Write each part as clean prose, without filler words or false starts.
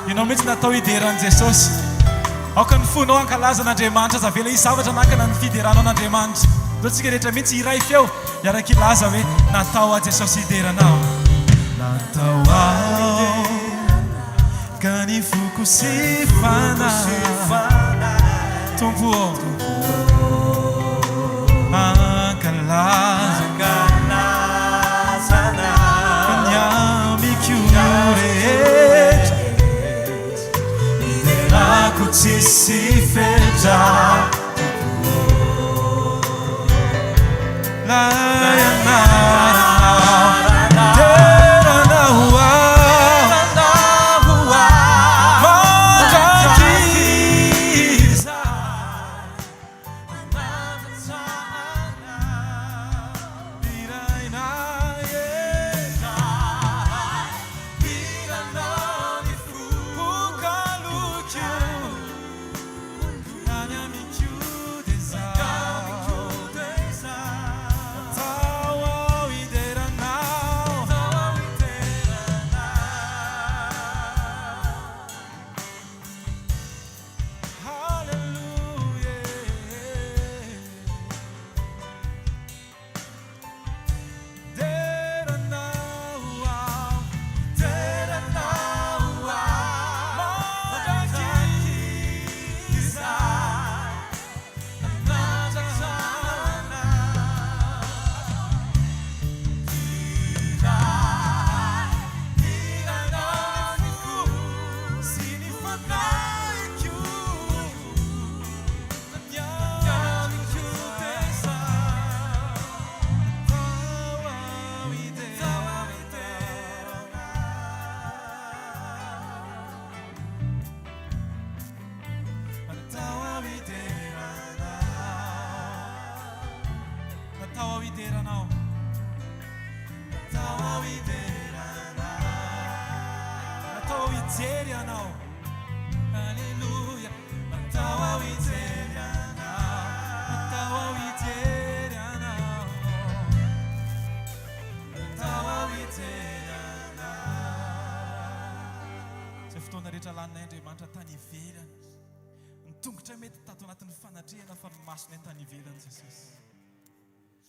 Ianao mihitsy natao hidera an'i Jesosy. Aoka ny fonao hankalaza an'Andriamanitra. Aza avela hisy zavatra hanakana ny fideranao an'Andriamanitra. Ndao tsika rehetra mihitsy hiray feo hiaraka hilaza hoe natao aho Jesosy hidera anao. Natao aho ka ny foko sy fanahy Tompo ô hankalaza ka ny amiko rehetra Hiderako tsisy fetra Lay anaranao Hideranao aho Mandrakizay Deraina Hijery anao. Aleloia, natao aho hijery anao, natao aho hijery anao, natao aho hijery anao. Izay fotoana rehetra laninay Andriamanitra tany ivelany, ny tongotray mety tato anatin'ny fanatrehana fa ny masonay tany ivelany Jesosy.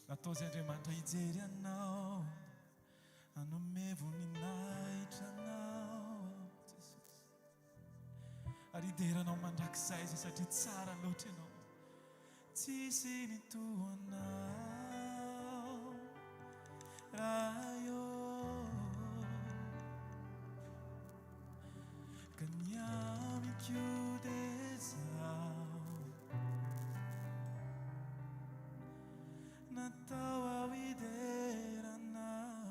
Natao izay Andriamanitra hijery anao. Hanome voninahitra Anao aho Jesosy. Ary hidera Anao mandrakizay izay satria tsara loatra Ianao. Tsisy ny toa Anao Ray ô. Ka ny amiko dia izao. Natao aho hidera Anao.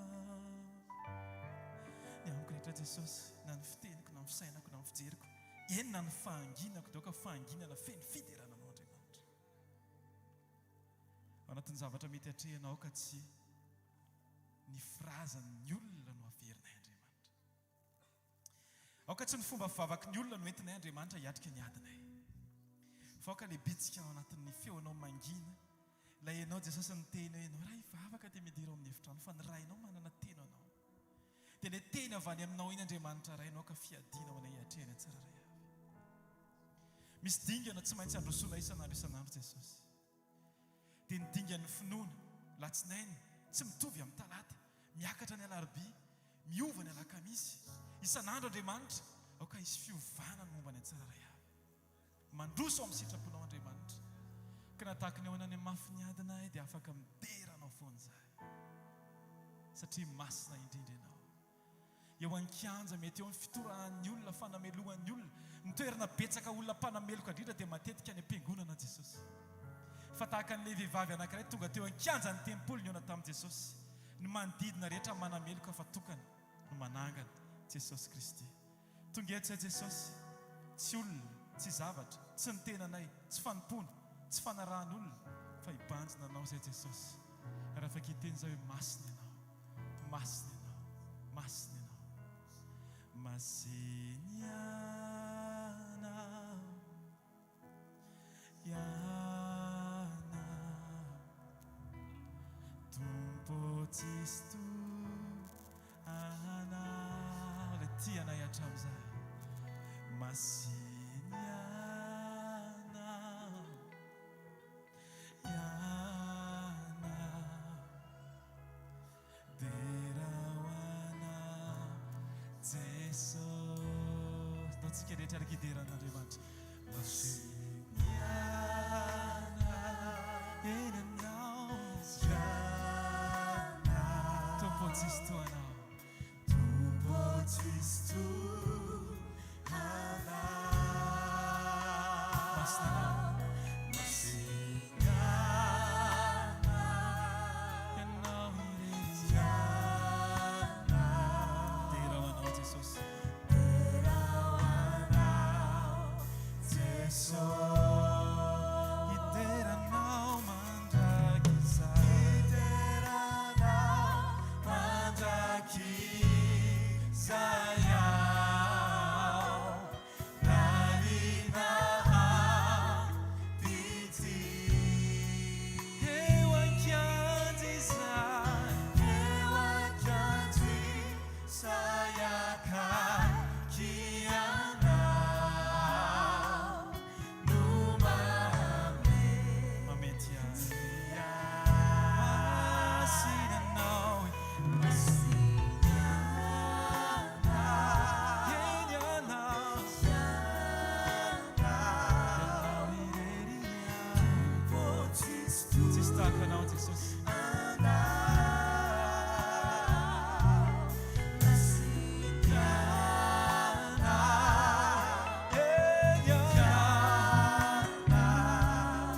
Ny amiko rehetra Jesosy, na ny fiteniko, na ny fisainako, na ny fijeriko, eny na ny fahanginako, dia aoka fahanginana feno fiderana Anao Andriamanitra. Ao anatin'ny zavatra mety atrehinao aoka tsy ny firazan'ny olona no averinay Andriamanitra. Aoka tsy ny fomba fivavaky ny olona no entinay Andriamanitra hiatrika ny adinay. Fa aoka ilay bitsika ao anatin'ny feonao mangina, ilay ianao Jesosy niteny hoe ianao raha hivavaka dia midira ao amin'ny efitrano fa ny Rainao manana teny ho anao. Dia ilay teny avy any aminao iny Andriamanitra Rainao ka fiadiana ho anay hiatrehana tsirairay avy. Misy dingana tsy maintsy androsoana isan'andro isan'andro Jesosy. Dia ny dingan'ny finoana, latsinainy, tsy mitovy amin'ny talata, miakatra ny alarobia, miova ny alakamisy. Isan'andro Andriamanitra, aoka hisy fiovana ny momba ny tsirairay avy. Mandroso ao amin'ny sitraponao Andriamanitra. Ka na tahaka ny ahoana ny hamafin'ny adinay dia afaka midera Anao foana izahay. Satria masina indrindra Ianao. Eo an-kianja, mety eo ny fitorahan'ny olona, fanamelohan'ny olona. Ny toerana betsaka olona mpanameloka indrindra dia matetika any am-piangonana Jesosy. Fa tahaka an'ilay vehivavy anankiray tonga teo an-kianjan'ny tempoly nihaona tamin'i Jesosy, ny manodidina rehetra manameloka fa tokana no manangana, Jesosy Kristy. Tonga eto izay Jesosy, tsy olona, tsy zavatra, tsy ny tenanay, tsy fanompoana, tsy fanarahan'olona, fa hibanjina Anao izay Jesosy. Ary afaka hiteny izay hoe masina Ianao. Masina Ianao, masina Ianao. Masina Ianao, Ianao. Tompo tsisy toa Anao, Ilay tia anay hatramin'izay. Masina Ianao, Ianao. Dera ho Anao, Jesosy. Ndao tsika rehetra araka hidera an'Andriamanitra. Masina Ianao, eny Ianao, Ianao. Tompo tsisy toa Anao. Tompo tsisy toa Anao. Masina Ianao. Masina Ianao irery Ianao. Dera ho Anao Jesosy. Dera ho Anao Jesosy. Hidera Anao mandrakizay. Hidera Anao mandrakizay aho. Lalina ampity. Eo an-kianja izay. Eo an-kianja izay akaiky Anao no mamety ahy. Masina Anao e. Masina Anao. Eny Anao. Ianao irery ihany. Tsisy tahaka Anao Jesosy. Eny Anao.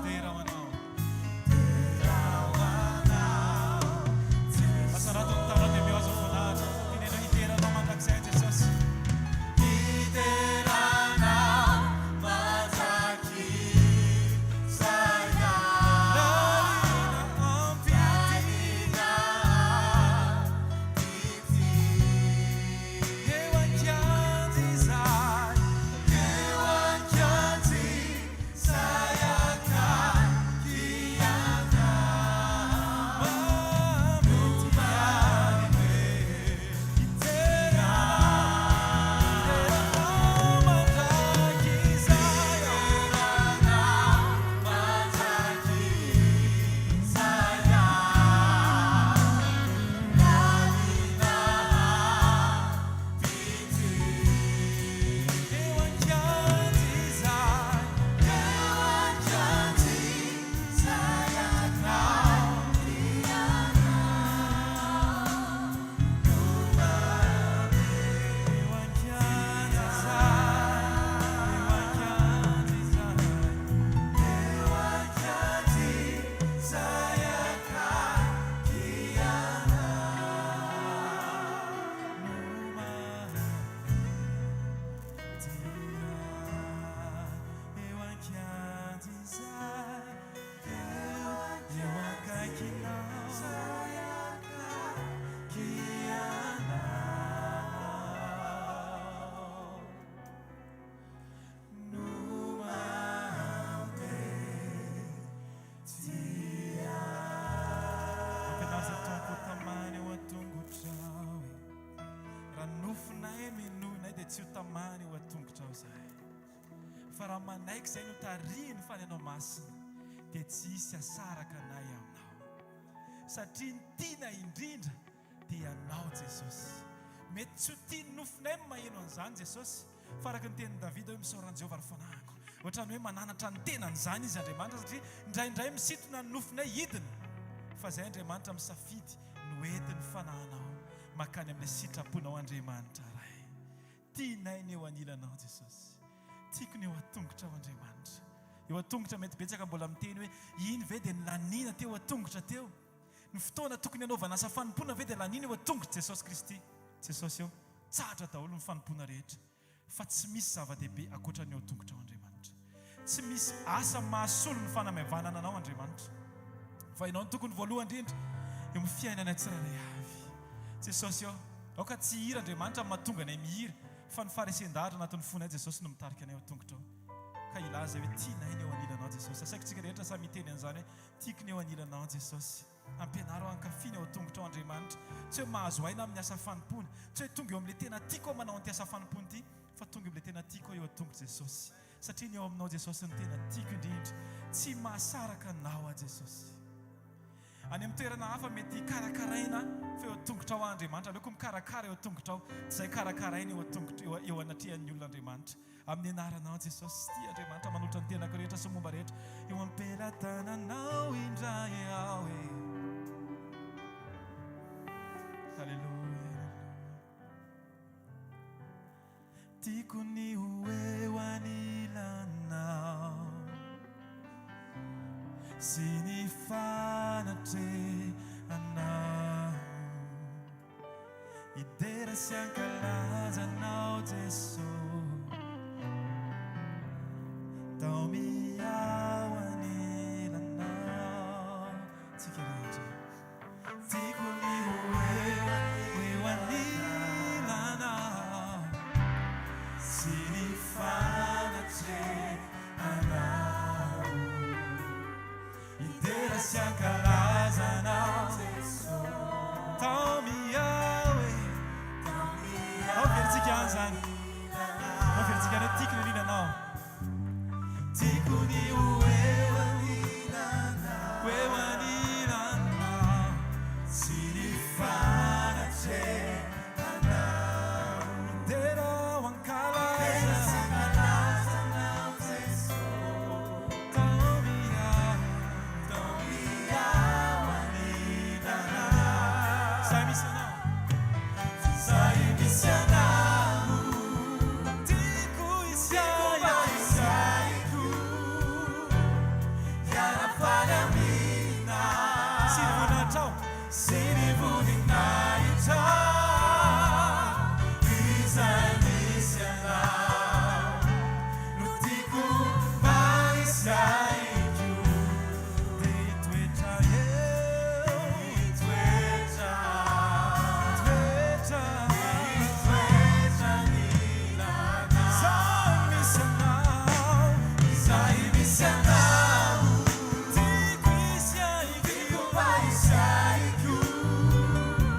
Dera ho Anao. Asarato ny tananao dia mihazo ny voninahitra. Teneno hidera anao mandrakizay Jesosy. Hidera anao mandrakizay aho. Lalina ampidina ampidina. Eo an-kianja izahay. Eo an-kianja izay akaiky Anao. Mamety ahy hidera Anao mandrakizay Anao mandrakizay aho. Lalina Eo an-kianja izahay, eo an-kianja izahay akaiky Anao no mamy. Eo an-kianja izahay, eo an-kianja izahay, eo an-kianja izahay akaiky Anao no mamy. Dia eo an-kianja izay, eo, eo akaikinao, izay akaiky anao no mampety ahy. Mampianarza Tompo tamany eo an-tongotrao e. Raha nofinay minoinay dia tsy ho tamany eo an-tongotrao izahay. Fa raha manaiky izay notarihin'ny Fanahinao Masina dia tsy hisy hasaraka anay aminao. Satria ny tiana indrindra dia Ianao Jesosy. Mety tsy ho tian'ny nofinay ny maheno an'izany Jesosy, fa araka ny tenin'i Davida hoe misaora an'i Jehovah ry fanahiko. Ohatran'ny hoe mananatra ny tenany izany izy Andriamanitra satria indraindray misintona ny nofinay hidina. Fa izay Andriamanitra misafidy no entin'ny fanahinao makany amin'ilay sitraponao Andriamanitra Ray. Tianay ny eo anilanao Jesosy. Tiako ny eo an-tongotrao Andriamanitra. Eo an-tongotra mety betsaka mbola miteny hoe iny ve dia nilaniana teo an-tongotra teo? Ny fotoana tokony hanaovana asa fanompoana ve dia laniana eo an-tongotr'i Jesosy Kristy? Jesosy ô, tsahatra daholo ny fanompoana rehetra fa tsy misy zava-dehibe ankoatra ny eo an-tongotrao Andriamanitra. Tsy misy asa mahasolo ny fanamaivanana anao Andriamanitra. Fa ianao no tokony voalohany indrindra eo amin'ny fiainanay tsirairay avy. Jesosy ô, aoka tsy hihira Andriamanitra no mahatonga anay mihira, fa ny faharesen-dahatra anatin'ny fonay Jesosy no mitarika anay eo an-tongotrao. Ka hilaza hoe tianay ny eo anilanao Jesosy. Asaiko tsika rehetra samy hiteny an'izany hoe tiako ny eo anilanao Jesosy. Ampianaro aho hankafy ny ao an-tongotrao Andriamanitra. Tsy hoe mahazo aina amin'ny asa fanompoana. Tsy hoe tonga eo amin'ilay tena tiako aho manao an'ity asa fanompoana ity, fa tonga eo amin'ilay tena tiako. tiako aho eo an-tongotr'i Jesosy. Satria ny ao aminao Jesosy no tena tiako indrindra. Tsy mahasaraka anao aho Jesosy. Any amin'ny toerana hafa mety karakaraina fa eo an-tongotrao aho Andriamanitra. Aleoko mikarakara eo an-tongotrao toy izay karakaraina eo an-tongotra eo eo anatrehan'ny olona Andriamanitra. Amin'ny anaranao Jesosy tia Andriamanitra manolotra ny tenako rehetra sy momba rehetra eo am-pelatananao indray aho e. Alléluia. Tiako ny ho eo anilanao sy ny fanatrehanao. Hidera sy hankalaza Anao Jeso. Taomy aho anilanao. Tsika rehetra. Tiako ny ho eo anilanao sy ny fanatrehanao. Hidera sy hankalaza Anao Jeso. Taomy aho e. Ao verintsika any izany. Ao verintsika any hoe tiako ny anilanao. Tiako ny ho eo anilanao, eo anilanao sy ny fanatrehanao. Hidera ho ankalaza anao Jeso. Taomy aho, taomy aho anilanao. Izay misy anao, izay misy anao. Tiako hisy ahy koa hiara-faly aminao sy ny voninahitrao sy ny voninahitrao izay misy anao no tiako mba hisy ahy koa te hitoetra eo hitoetra hitoetra hitoetra Izay misy anao, izay misy anao, tiako hisy ahy koa, mba hisy ahy koa,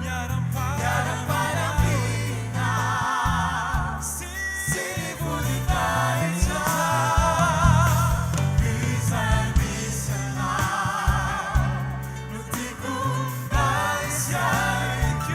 miara-paly aminao sy ny voninahitra, izay misy anao no tiako mba hisy ahy koa.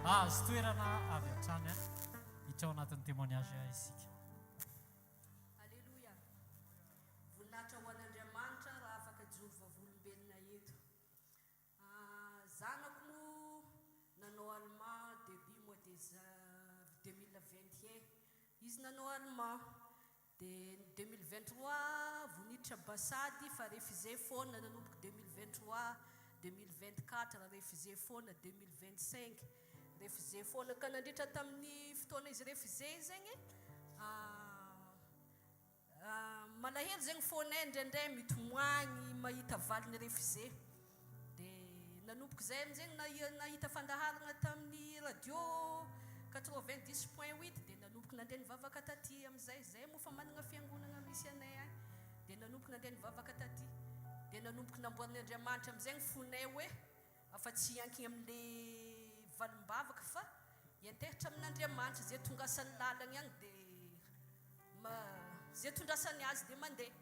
Hahazo toerana avy hatrany hiditra ao anatin'ny témoignage isika. Aleloia! Voninahitra ho an'Andriamanitra raha afaka hijoro vavolombelona eto. Zanako moa nanao allemand debut mois de 2021. Izy nanao allemand. Dia ny 2023 vao niditra Basady fa refusé foana nanomboka 2023, 2024 refusé foana, 2025 refusé foana ka nandritra tamin'ny fotoana izy refusé zegny malahelo zegny fonay indraindray mitomagny mahita valiny refusé. Dia nanomboka izay amin'izay nahita fandaharana tamin'ny radio 90 point huit dia nanomboka nandeha nivavaka taty amin'izay. Izay moa fa manana fiangonana misy anay any. Dia nanomboka nandeha nivavaka taty. Dia nanomboka namboarin'ny Andriamanitra amin'izay ny fonay hoe afa tsy hiankigna amin'le valim-bavaka fa hiantehitra amin'Andriamanitra. Izay tongasany lalagna agny dia ma, izay tondrasany azy dia mandeha.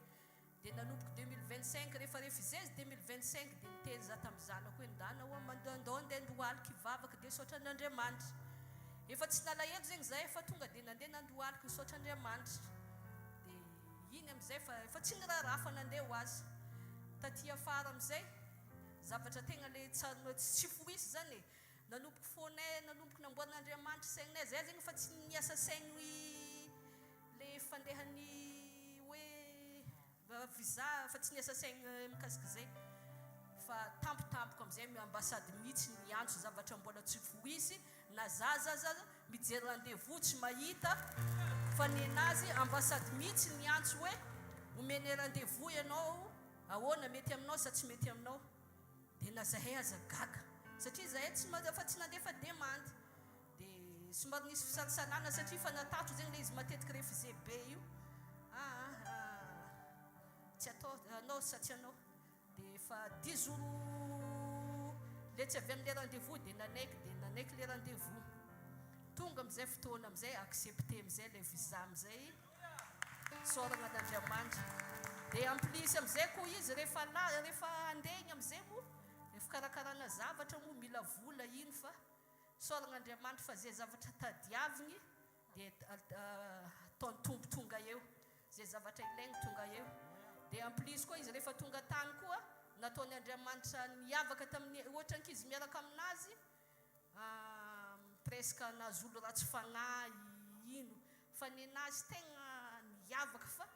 Dia nanomboka 2025, rehefa refusé izy 2025 dia niteny za tamin'ny zanako hoe ndana hoa mandeha andao andeha andohaliky hivavaka dia hisaotra an'Andriamanitra. Efa tsy nalahelo zegny zahay fa tonga dia nandeha nandohaliky nisaotra Andriamanitra. Dia iny amin'izay fa efa tsy niraharaha fa nandeha ho azy. Taty afara amin'izay, zavatra tegna le tsy fohisy zany e, nanomboka fonay, nanomboka namboarin'Andriamanitra saigninay, zay zegny efa tsy niasa saigny Le fandehan'ny hoe visa fa tsy niasa saigna mikasika izay fa tampotampoka amizay ny ambassade mitsy niantso zavatra mbola tsy voisy na zaza aza mijery rendez vous tsy mahita fa nenazy ambassade mitsy niantso hoe omenay rendez vous ianao ahoana mety aminao sa tsy mety aminao de na zahay aza gaga satria zahay tsy fa tsy nandefa demande. Dia somary nisy fisalasalana satria efa natahotra zegny le izy matetiky refusé be io aa tsy atao anao sa tsy anao dia efa dix jours le tsy avy amle rendez vous dia nanaiky dia nanaiky le rendez vous tonga amizay fotoana amizay accepté amizay le visa amizay isaoragna an'Andriamanitra dia en plus amizay koa izy rehefa la rehefa andeha igny amizay moa le fikarakarana zavatra moa mila vola ino fa Isaoragna Andriamanitra fa ze zavatra tadiavigny dia ataony Tompo tonga eo, ze zavatra ilaigny tonga eo. Dia en plus koa izy rehefa tonga tany koa nataony Andriamanitra niavaka tamin'ny ohatra ankizy miaraka aminazy presque nahazo olo ratsy fagnahy ino fa nenazy tegna niavaka fa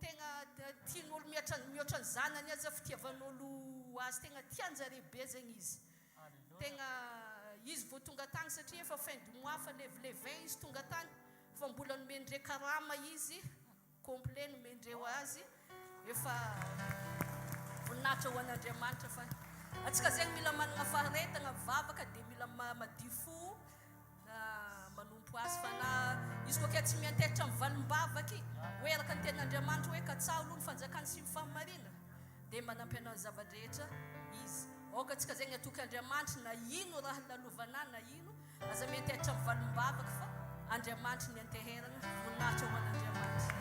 tegna tian'olo mihoatra mihoatra ny zanany aza fitiavan'olo azy tegna tianjare be zegny izy. Tegna izy vao tonga tagny satria efa fin du mois fa le le 20 izy tonga tagny fa mbola nomendreo karama izy complet nomendreo azy efa voninahitra ho an'Andriamanitra fa antsika zegny mila managna faharetagna mivavaka de mila madio fo manompo azy fa na izy koa kay tsy miantehitra amin'ny valim-bavaky hoe araka ny tenin'Andriamanitra hoe katsaho aloha ny fanjakany sy ny fahamarinana dia manampy anao ny zava-drehetra izy. Aoka antsika zegny hatoky Andriamanitra na ino raha lalovanà na ino, aza miantehitra amin'ny valim-bavaka fa Andriamanitra ny anteherana, voninahitra ho an'Andriamanitra.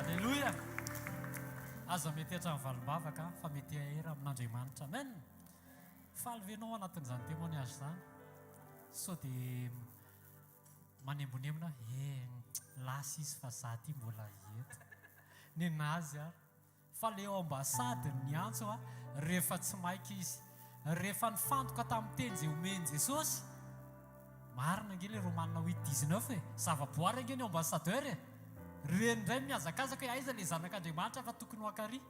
Aleloia! Aza miantehitra amin'ny valim-bavaka fa miantehera amin'Andriamanitra. Amen! Faly ve ianao anatin'izany témoignage izany? Sao dia manembonembona hoe eh, lasa izy fa za ty mbola eto. Nenazy ary. Fa le ambassade niantso a, rehefa tsy maika izy. Rehefa nifantoka tamin'ny teny izay omen'i Jesosy, marina ange le Romana huit dix neuf e, zava-boary ange ny ambassadeur e. Reny indray mihazakazaka hoe aiza le zanak'Andriamanitra fa tokony ho akary.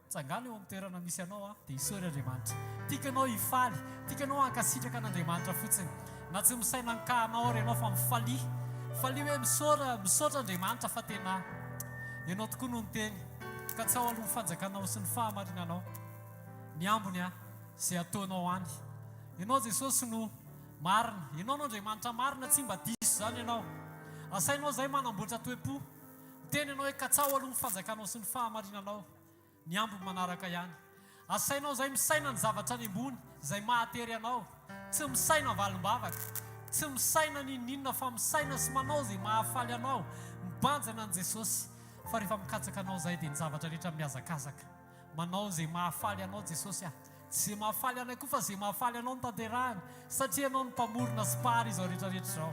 Tsangano eo amin'ny toerana misy anao aho, dia isaory Andriamanitra. Tiako ianao hifaly, tiako ianao hankasitraka an'Andriamanitra fotsiny. Na tsy misaina ny cas-nao ary ianao fa mifalia. Mifalia hoe misaora, misaotra Andriamanitra fa tena Ianao tokoa no niteny. Katsaho aloha ny fanjakanao sy ny fahamarinanao. Ny ambiny an, izay ataonao any. Ianao Jesosy no marina. Ianao no Andriamanitra marina, tsy mba diso izany Ianao. Asainao izahay manamboatra toe-po. Miteny ianao hoe katsaho aloha ny fanjakanao sy ny fahamarinanao, ny ambiny manaraka ihany. Asainao izay misaina ny zavatra any ambony, izay mahatery anao. Tsy misaina valim-bavaka, tsy misaina n'inon'inona fa misaina sy manao izay mahafaly anao, mibanjina an'i Jesosy. Fa rehefa mikatsaka anao izahay dia ny zavatra rehetra mihazakazaka. Manao izay mahafaly anao Jesosy ah. Tsy izay mahafaly anay koa fa izay mahafaly anao no tanterahina satria ianao no mpamorona sy mpahary izao rehetra rehetra izao.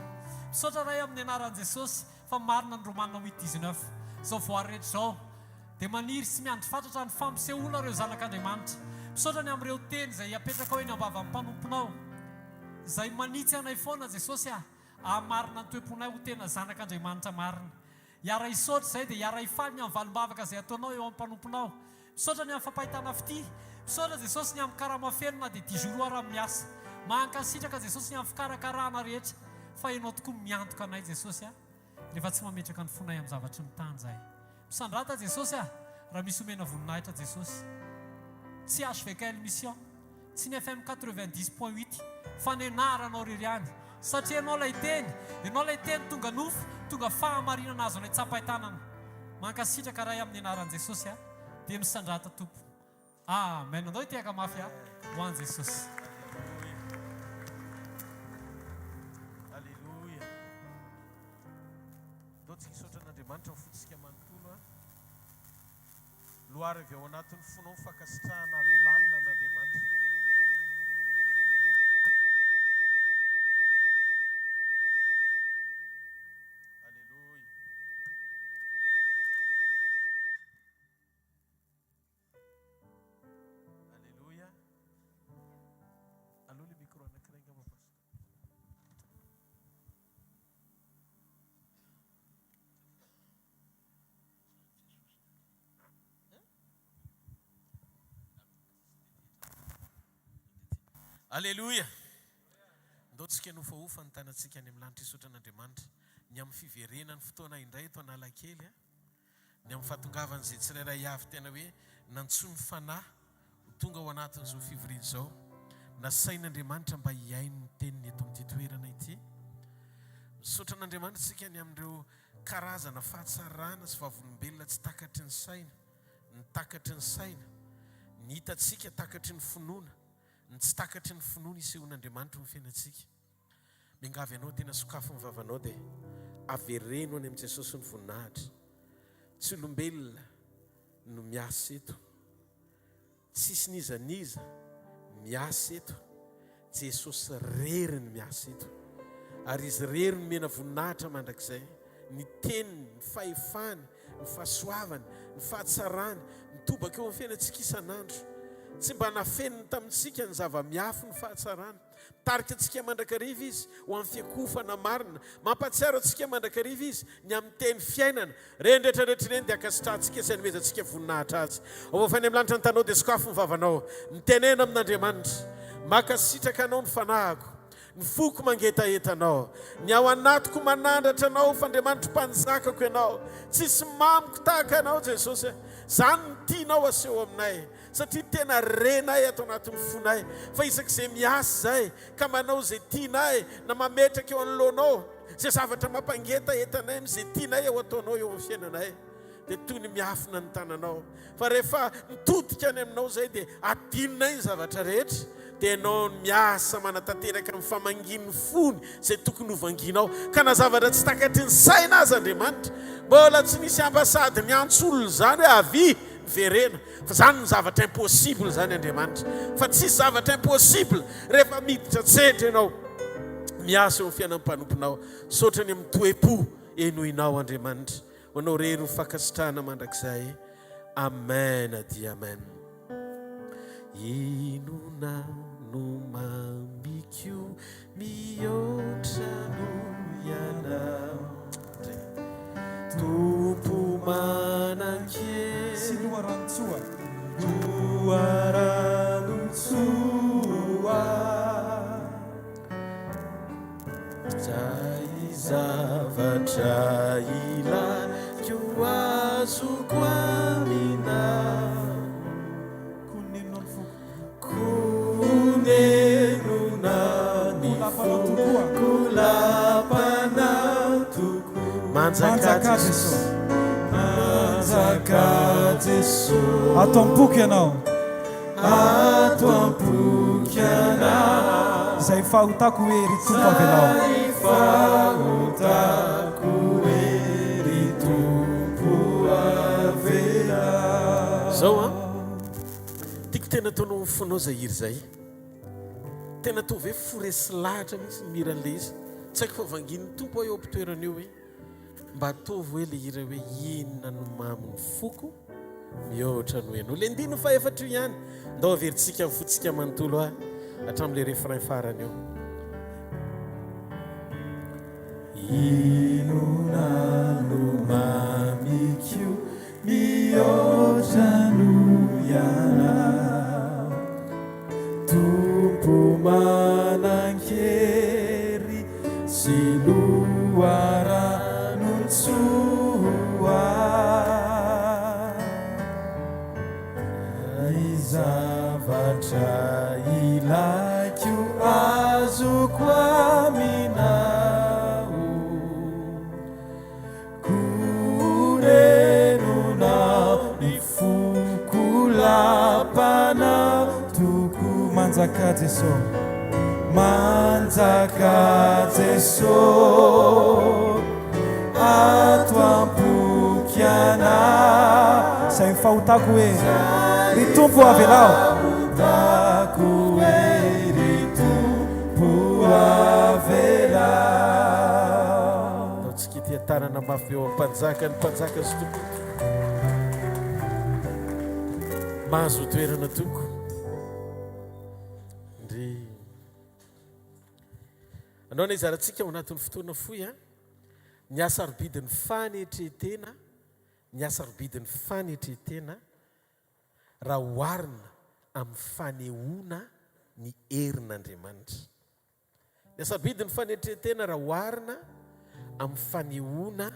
Misaotra Ray amin'ny anaran'i Jesosy fa marina ny Romana huit dix neuf. Izao voary rehetra izao dia maniry sy miandry fatratra ny fampisehoana ireo zanak'Andriamanitra. Misaotra ny amin'ireo teny izay apetrakao eny am-bavan'ny mpanomponao izay manitsy anay foana Jesosy ah hahamarina ny toe-ponay ho tena zanak'Andriamanitra marina. Hiara-hisaotra izay dia hiara-hifaly ny amin'ny valim-bavaka izay ataonao eo amin'ny mpanomponao. Misaotra ny amin'ny fampahitana fitia. Misaotra Jesosy ny amin'ny karama feno na dia dix jours ara miasa. Mankasitraka Jesosy ny amin'ny fikarakarana rehetra fa Ianao tokoa miantoka anay Jesosy a! Rehefa tsy mametraka ny fonay amin'ny zavatry ny tany izahay. Misandrata Jesosy a! Raha misy omena voninahitra Jesosy. Tsy HVKL Mission. Tsy ny FM 90 point huit fa ny anaranao irery ihany satria ianao ilay teny, ianao ilay teny tonga nofo, tonga fahamarinana azonay tsapain-tanana. Mankasitraka Ray amin'ny anaran'i Jesosy a. Dia misandrata Tompo. Amen. Andao hitehaka mafy a ho an'i Jesosy. Aleloia. Andao tsika hisaotra an'Andriamanitra ny fontsika manontolo a. Loary avy ao anatin'ny fonao ny fankasitrahana lalina an'Andriamanitra. Aleloia. Aleloia. Aleo le micro anankiray angamba pasteur. Aleloia! Ndao tsika hanofahofa ny tanantsika any amin'ny lanitra hisaotra an'Andriamanitra ny amin'ny fiverenan'ny fotoana indray eto Analakely, ny amin'ny fahatongavan'izay tsirairay avy tena hoe nantsoin'ny Fanahy ho tonga ao anatin'izao fivoriana izao. Nasain'Andriamanitra mba hihaino ny teniny eto amin'ity toerana ity. Misaotra an'Andriamanitra isika ny amin'ireo karazana fahatsarana sy vavolombelona tsy takatry ny saina, ny takatry ny saina, ny hitantsika takatry ny finoana, ny tsy takatry ny finoana isehoan'Andriamanitra eo amin'ny fiainantsika. Miangavy anao tena sokafy ny vavanao dia avereno any amin'i Jesosy ny voninahitra. Tsy olombelona no miasa eto. Tsisy n'iza n'iza miasa eto, Jesosy rery no miasa eto. Ary Izy rery no omena voninahitra mandrakizay. Ny teniny, ny fahefany, ny fahasoavany, ny fahatsarany, mitobaka eo amin'ny fiainantsika isan'andro. Tsy mba nafeniny tamintsika ny zava-miafy ny fahatsarany. Mitarika antsika mandrakariva Izy ho amin'ny fiakofana marina. Mampahatsiaro antsika mandrakariva Izy ny amin'ny teny fiainana. Ireny rehetra rehetra ireny dia ankasitrahantsika sy anomezantsika voninahitra Azy. Avoafa any amin'ny lanitra ny tanao dia sokafy ny vavanao. Mitenena amin'Andriamanitra. Mankasitraka Anao ny fanahiko. Ny foko mangetaheta Anao. Ny ao anatiko manandratra Anao fa Andriamanitro Mpanjakako Ianao. Tsisy mamiko tahaka Anao Jesosy a. Izany no tianao aseho aminay. Satria tena renay ato anatin'ny fonay fa isak'izay miasa izay ka manao izay tianay na mametraka eo anoloanao izay zavatra mampangetaheta anay amin'izay tianay ao ataonao eo amin'ny fiainanay dia toy ny miafina ny tananao fa rehefa mitodika any aminao izay dia adinonay ny zavatra rehetra dia ianao no miasa manatanteraka ny famangian'ny fony izay tokony hovangianao ka na zavatra tsy takatry ny saina aza Andriamanitra mbola tsy nisy ambasady niantso olona izany hoe avia miverena Fa zany no zavatra impossible zany Andriamanitra. Fa tsisy zavatra impossible rehefa miditra an-tsehatra ianao miasa eo amin'ny fiainan'ny mpanomponao. Misaotra ny amin'ny toe-po henoinao Andriamanitra. Ho anao rery ho fankasitrahana mandrakizay. Amen dia amen. Inona no mamiko Mihoatra noho Ianao Ndry Tompo manan-kery. Sy loharanon-tsoa. Loharanon-tsoa. Izay zavatra ilaiko azoko aminao. Konenona ny foko. Konenona ny foko, lapanao tokoa. Manjakà Jeso, manjakà Jeso. Ato am-poko Ianao. Ato am-poko Ianao. Izay fahotako hoe ry Tompo avelao. Izay fahotako hoe ry Tompo avelao. Zao an. Tiako tena ataonao amin'ny fonao zay hira zay. Tena toa ve fo resy lahatra mihitsy ny mihira an'ilay izy. Tsy haiko fa vangian'ny Tompo aho eo am-pitoerana eo hoe mba ataovy hoe ilay hira hoe inona no mamin'ny foko mihoatra noho ianao. Ilay andininy fahefatra io ihany. Ndao averintsika amin'ny fontsika manontolo aho hatramin'ilay refrain farany eo. Inona no mamiko Mihoatra noho Ianao, Tompo manan-kery sy loharanon-tsoa. Ny zavatra ilaiko azoko aminao. Ny foko lapanao tokoa. Manjakà Jeso, manjakà Jeso ato am-poko Ianao. Izay ny fahotako hoe, ry Tompo avelao. Fahotako hoe, ry Tompo avelao. Ataontsika ity an-tanana mafy eo am-panjaka ny mpanjaka sy Tompo. Mahazo toerana toko. Ndry. Andao na hizarantsika ao anatin'ny fotoana fohy a. Ny hasarobidin'ny fanetren-tena, ny hasarobidin'ny fanetren-tena raha oharina amin'ny fanehoana ny herin'Andriamanitra. Ny hasarobidin'ny fanetren-tena raha oharina amin'ny fanehoana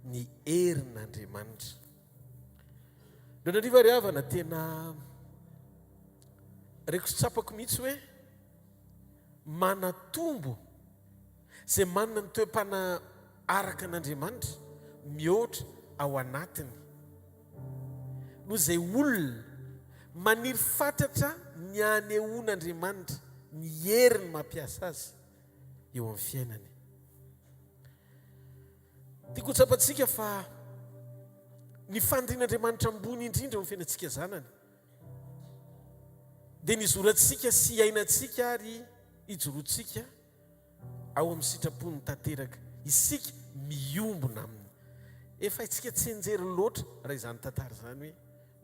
ny herin'Andriamanitra. Ndrondrindriva ry havana, tena reko sy tsapako mihitsy hoe manatombo izay manana ny toe-panahy araka an'Andriamanitra mihoatra ao anatiny. Noho izay olona maniry fatratra ny hanehoan'Andriamanitra ny heriny mampiasa azy eo amin'ny fiainany. Tiako ho tsapantsika fa ny fanirian'Andriamanitra ambony indrindra eo amin'ny fiainantsika zanany dia ny hizorantsika sy hiainantsika ary hijoroantsika ao amin'ny sitrapony tanteraka isika miombona aminy. Efa haintsika tsianjery loatra raha izany tantara izany hoe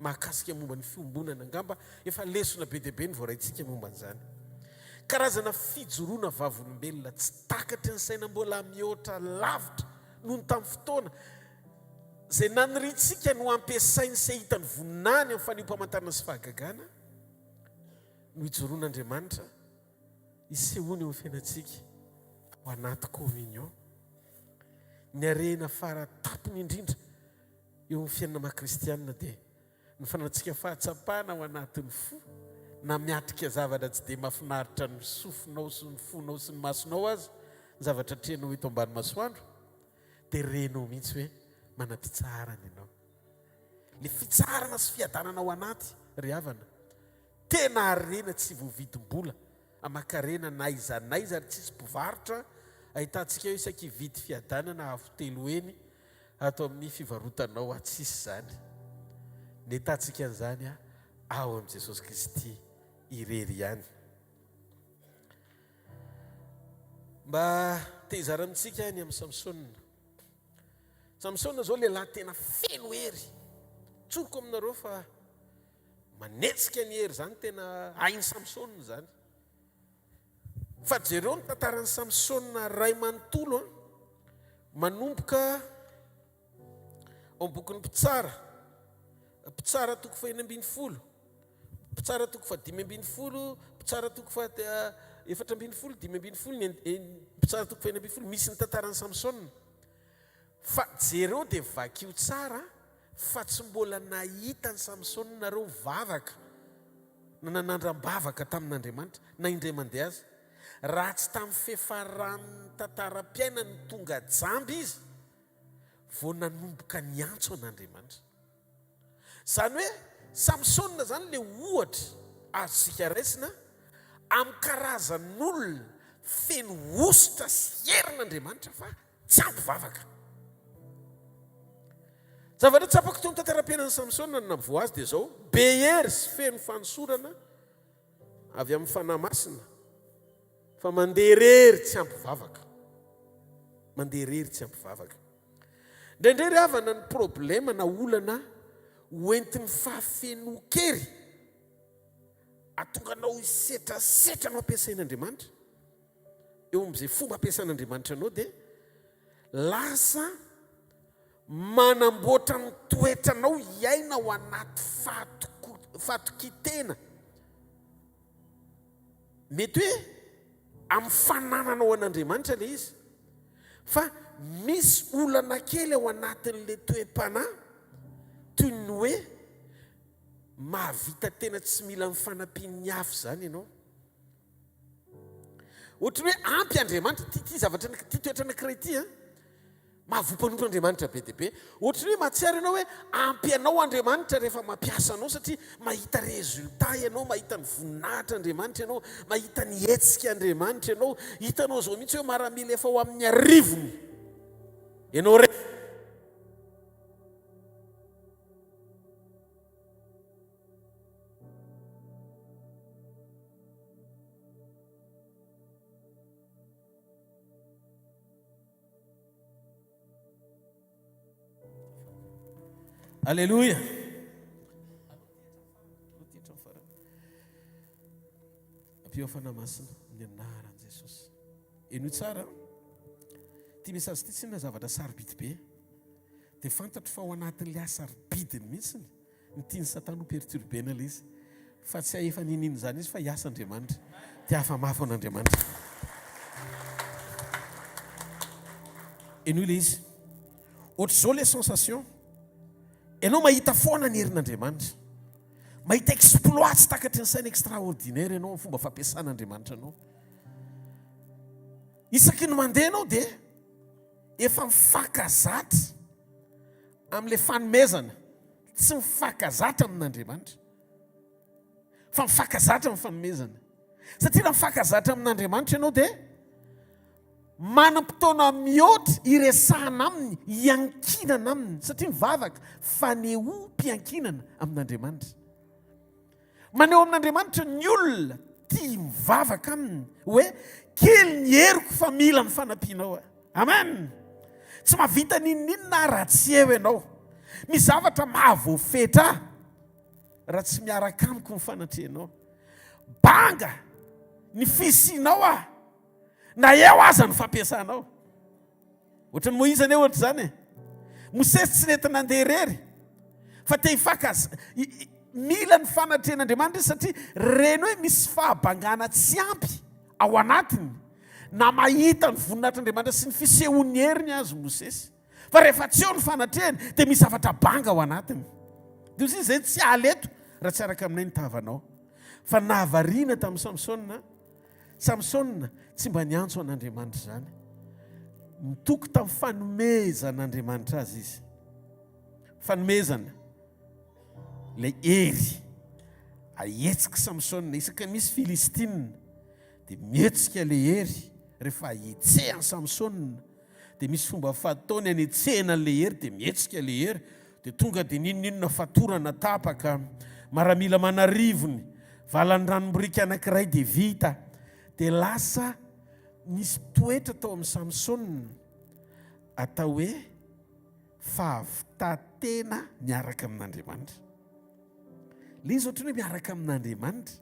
mahakasika momba ny fiombonana, angamba efa lesona be dia be no voaraintsika momba an'izany. Karazana fijoroana vavolombelona tsy takatry ny saina mbola mihoatra lavitra noho ny tamin'ny fotoana izay naniriantsika no hampiasainy sy hahita ny voninahiny amin'ny fanehoam-pamantarana sy fahagagana no ijoroan'Andriamanitra Isehoany eo amin'ny fiainantsika ao anaty communion. Ny harena fara tampony indrindra eo amin'ny fiainana maha kristianina dia ny fananantsika fahatsapana ao anatin'ny fo na miatrika zavatra tsy dia mahafinaritra ny sofinao sy ny fonao sy ny masonao aza ny zavatra atrehinao eto ambany masoandro dia renao mihitsy hoe manam-pitsaharana ianao. Ny fitsaharana sy fiadanana ao anaty ry havana Tena harena tsy voavidim-bola aman-karena n'aiza n'aiza ary tsisy mpivarotra ahitantsika eo isaky hividy fiadanana avo telo heny ato amin'ny fivarotanao aho tsisy izany. Ny ahitantsika an'izany ao amin'i Jesosy Kristy irery ihany. Mba te hizara amintsika ny amin'i Samsona. Samsona izao lehilahy tena feno hery. Tsoriko aminareo fa Manetsika ny hery izany tena hain'i Samsona izany. Fa jereo ny tantaran'i Samsona ray manontolo an, manomboka ao amin'ny bokin'ny Mpitsara, Mpitsara toko fahenina ambin'ny folo, Mpitsara toko fahadimy ambin'ny folo, Mpitsara toko faha efatra ambin'ny folo, 15, ny Mpitsara toko fahenina ambin'ny folo, misy ny tantaran'i Samsona. Fa jereo dia vakio tsara fa tsy mbola nahita an'i Samsona nareo vavaka na nanandram-bavaka tamin'Andriamanitra na indray mandeha aza. Raha tsy tamin'ny fiafaran'ny tantaram-piainany tonga jamba izy vao nanomboka niantso an'Andriamanitra. Izany hoe Samsona izany ilay ohatra azontsika raisina amin'ny karazan'olona feno hosotra sy herin'Andriamanitra fa tsy ampy vavaka. Zavatra tsapako teo amin'ny tantaram-piainan'i Samsona ny nahavoa azy dia izao, be hery sy feno fanosorana avy amin'ny Fanahy Masina, fa mandeha irery tsy ampy vavaka. Mandeha irery tsy ampy vavaka. Indraindray ry havana ny problema na olana hoentin'ny fahafenoan-kery ahatonga anao hisetrasetra no ampiasain'Andriamanitra. Eo amin'izay fomba ampiasan'Andriamanitra anao dia lasa manamboatra ny toetranao hiaina ao anaty fahatokian-tena. Mety hoe amin'ny fanananao an'Andriamanitra ilay izy, fa misy olana kely ao anatin'ilay toe-panahy, toy ny hoe mahavita tena tsy mila ny fanampian'ny hafa izany ianao. Ohatran'ny hoe ampy Andriamanitra. Ity, ity zavatra, ity toetra anankiray ity an. Mahavoa mpanompo Andriamanitra be dia be. Ohatran'ny hoe mahatsiaro ianao hoe ampy anao Andriamanitra rehefa mampiasa anao satria mahita résultat ianao, mahita ny voninahitra Andriamanitra ianao, mahita ny hetsika Andriamanitra ianao. Hitanao izao mihitsy hoe maramila efa ho amin'ny arivony ianao rehefa. Aleloia. Ampio Fanahy Masina ny anaran'i Jesosy. Henoy tsara. Ity message ity tsinona zavatra sarobidy be. Dia fantatro fa ao anatin'ilay hasarobidiny mihitsy Ny tian'i Satana ho perturber-na ilay izy. Fa tsy hahefa n'inon'inona izany izy fa hiasa Andriamanitra. Te hafa-mafy an'Andriamanitra. Henoy ilay izy. Ohatr'izao ilay sensation. Ianao mahita foana ny herin'Andriamanitra. Mahita exploit tsy takatry ny saina extraordinaire ianao amin'ny fomba fampiasan'Andriamanitra anao. Isaky ny mandeha ianao dia efa mifankazatra amin'ilay fanomezana, tsy mifankazatra amin'Andriamanitra, fa mifankazatra amin'ny fanomezana. Satria raha mifankazatra amin'Andriamanitra ianao dia manam-potoana mihoatra hiresahana aminy, hiankinana aminy, satria mivavaka fanehoam-piankinana amin'Andriamanitra. Maneho amin'Andriamanitra ny olona tia mivavaka aminy hoe kely ny heriko fa mila ny fanampianao aho. Amen! Tsy mahavita n'inon'inona aho raha tsy eo ianao. Misy zavatra mahavoafetra ahy raha tsy miaraka amiko ny fanatrehanao. Banga ny fisianao aho na eo aza ny fampiasanao. Ohatran'i Moizy anie ohatr'izany e. Mosesy tsy nety nandeha irery fa te hifaka mila ny fanatrehan'Andriamanitra izy satria reny hoe misy fahabangana tsy ampy ao anatiny na mahita ny voninahitr'Andriamanitra sy ny fisehoan'ny heriny azy Mosesy. Fa rehefa tsy eo ny fanatrehany dia misy zavatra banga ao anatiny. Dia hoy izy izay tsy hiala eto raha tsy araka aminay ny tavanao. Fa nahavariana tamin'i Samsona Samsona tsy mba niantso an'Andriamanitra izany. Nitoky tamin'ny fanomezan'Andriamanitra azy izy. Fanomezana ilay hery. Ahetsik'i Samsona isaka misy Filistina dia mihetsika ilay hery rehefa hetsehan'i Samsona dia misy fomba fataony anetsehana an'ilay hery dia mihetsika ilay hery dia tonga dia n'inon'inona fatorana tapaka, maramila aman'arivony, valan'ny ranom-boriky anankiray dia vita. Dia lasa nisy toetra tao amin'i Samsona atao hoe fahavitantena miaraka amin'Andriamanitra. Ilay izy ohatran'ny hoe miaraka amin'Andriamanitra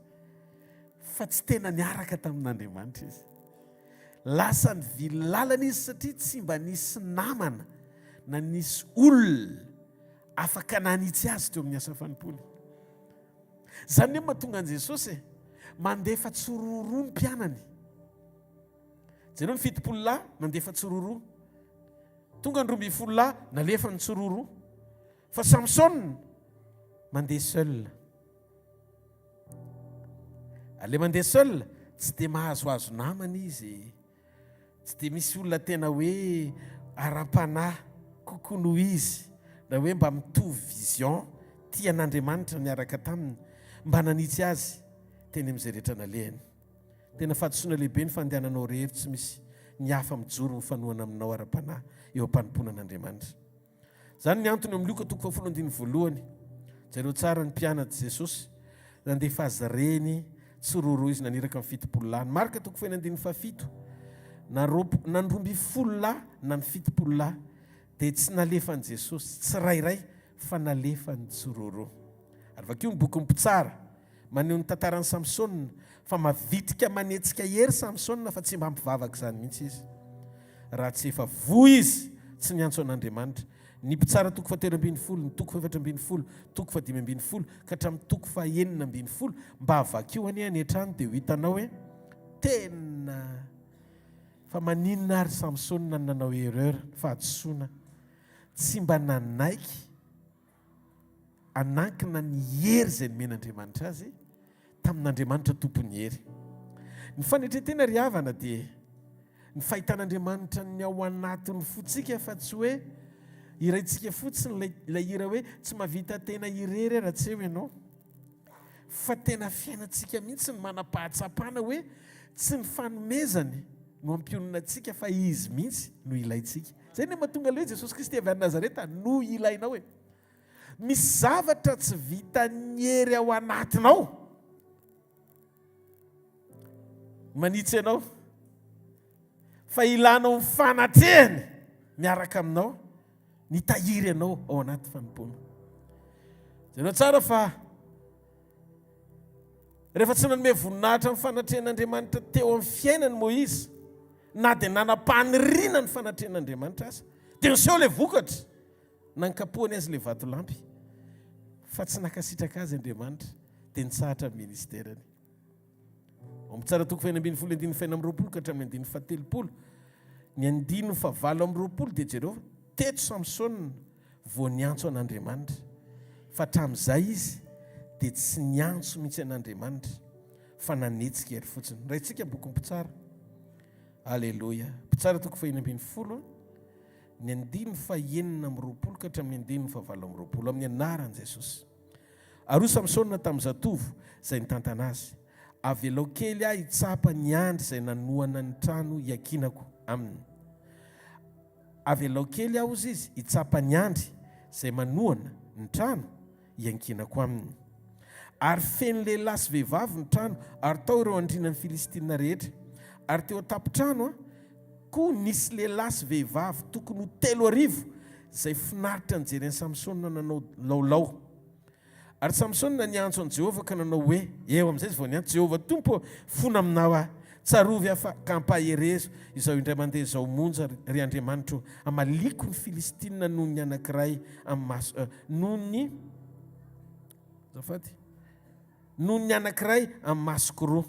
fa tsy tena niaraka tamin'Andriamanitra izy. Lasa nivily lalana izy satria tsy mba nisy namana na nisy olona afaka nanitsy azy teo amin'ny asa fanompoany. Izany no mahatonga an'i Jesosy e, mandefa tsiroaroa ny mpianany. Jereo ny 70 lahy nandefa tsiroaroa. Tonga ny 12 lahy nalefa ny tsiroaroa. Fa Samsona mandeha seul. Ary le mandeha seul tsy dia mahazoazo namana izy, tsy dia misy olona tena hoe ara-panahy kokoa noho izy na hoe mba mitovy vision tia an'Andriamanitra niaraka taminy mba nanitsy azy teny amin'izay rehetra nalehany. Tena fahadisoana lehibe ny fandehananao irery tsy misy ny hafa mijoro mifanohana aminao ara-panahy eo am-panompoana an'Andriamanitra. Izany ny antony eo amin'ny Lioka toko fahafolo andininy voalohany. Jereo tsara ny mpianatr'i Jesosy nandefa azy ireny tsiroaroa izy naniraka ny 70 lahy. Ny Marka toko fahenina andininy fahafito na roap na ny 12 lahy na ny 70 lahy dia tsy nalefan'i Jesosy tsirairay fa nalefany tsiroaroa. Ary vakio ny bokin'ny Mpitsara. Maneho ny tantaran'i Samsona fa mavitrika manetsika hery Samsona fa tsy mba mpivavaka izany mihitsy izy. Raha tsy efa voa izy tsy niantso an'Andriamanitra. Ny Mpitsara toko fahatelo ambinifolo, ny toko fahefatra ambinifolo, toko fahadimy ambinifolo ka hatramin'ny toko fahenina ambinifolo mba vakio anie any an-trano dia ho hitanao hoe tena fa maninona ary Samsona no nanao erreur, fahadisoana, tsy mba nanaiky hanankina ny hery izay nomen'Andriamanitra azy tamin'Andriamanitra tompon'ny hery. Ny fanetren-tena ry havana dia. Ny fahitan'Andriamanitra ny ao anatin'ny fontsika fa tsy hoe hiraintsika fotsiny ilay ilay hira hoe tsy mahavita tena irery aho raha tsy eo ianao. Fa tena fiainantsika mihitsy ny manam-pahatsapana hoe tsy ny fanomezany no hampionona antsika fa Izy mihitsy no ilaintsika. Izay no mahatonga ilay hoe Jesosy Kristy avy any Nazareta no ilainao e. Misy zavatra tsy vitan'ny hery ao anatinao. Manitsy anao fa ilanao ny fanatrehany miaraka aminao ny tahiry anao ao anaty fanompoana. Jereo tsara fa rehefa tsy nanome voninahitra ny fanatrehan'Andriamanitra teo amin'ny fiainany Moizy, na dia nanam-paniriana ny fanatrehan'Andriamanitra aza, dia niseho ilay vokatra. Nankapohany azy ilay vatolampy, fa tsy nankasitraka azy Andriamanitra, dia nitsahatra ny ministerany. Ao amin'ny Tsara toko fahenina ambin'ny folo andininy fahenina amby 20 ka hatramin'ny andininy faha-30. Ny andininy fahavalo amby 20 dia jereo fa teto Samsona vao niantso an'Andriamanitra, fa hatramin'izay izy dia tsy niantso mihitsy an'Andriamanitra fa nanetsika hery fotsiny. Raintsika ny bokin'ny Mpitsara. Aleloia. Mpitsara toko fahenina ambin'ny folo, ny andininy fahenina amby 20 ka hatramin'ny andininy fahavalo amby 20, amin'ny anaran'i Jesosy. Ary hoy Samsona tamin'ny zatovo izay nitantana azy, Avelao kely aho hitsapa ny andry izay nanohana ny trano hiankinako aminy. Avelao kely aho, hozy izy, hitsapa ny andry izay manohana ny trano hiankinako aminy. Ary feno lehilahy sy vehivavy ny trano, ary tao ireo andrianan'ny Filistina rehetra. Ary teo an-tampon-trano koa nisy lehilahy sy vehivavy tokony ho 3000 izay finaritra nijery an'i Samsona nanao laolao. Ary Samsona niantso an'i Jehovah ka nanao hoe, Eo amin'izay izy vao niantso, Jehovah Tompo ô, fona aminao aho. Tsarovy aho fa ka ampaherezo izao indray mandeha izao monja, ry Andriamanitro ô, hamaliako ny Filistina noho ny anankiray amin'ny maso, noho ny, azafady, noho ny anankiray amin'ny masoko roa.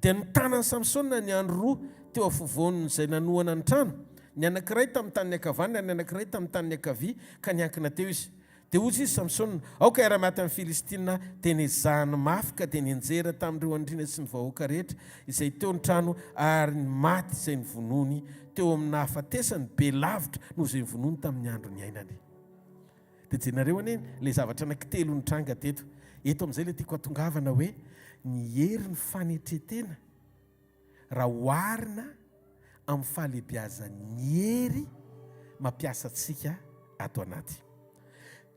Dia notanan'i Samsona ny andry roa teo afovoan'izay nanohana ny trano, ny anankiray tamin'ny tanany ankavanana ary ny anankiray tamin'ny tanany ankavia, ka niankina teo izy. Dia hoy izy, Samsona, aoka hiara-miady amin'ny Filistina aho. Dia nezahany mafy ka dia nianjera tamin'ireo andriana sy ny vahoaka rehetra izay teo ny trano, ary ny maty izay novonoiny teo amin'ny nahafatesany be lavitra noho izay novonoiny tamin'ny andro niainany. Dia jenareo anie ilay zavatra anankitelo nitranga teto. Eto amin'izay ilay tiako hatongavana hoe ny herin'ny fanetren-tena raha oharina amin'ny fahalehibiazan'ny hery mampiasa antsika ato anaty.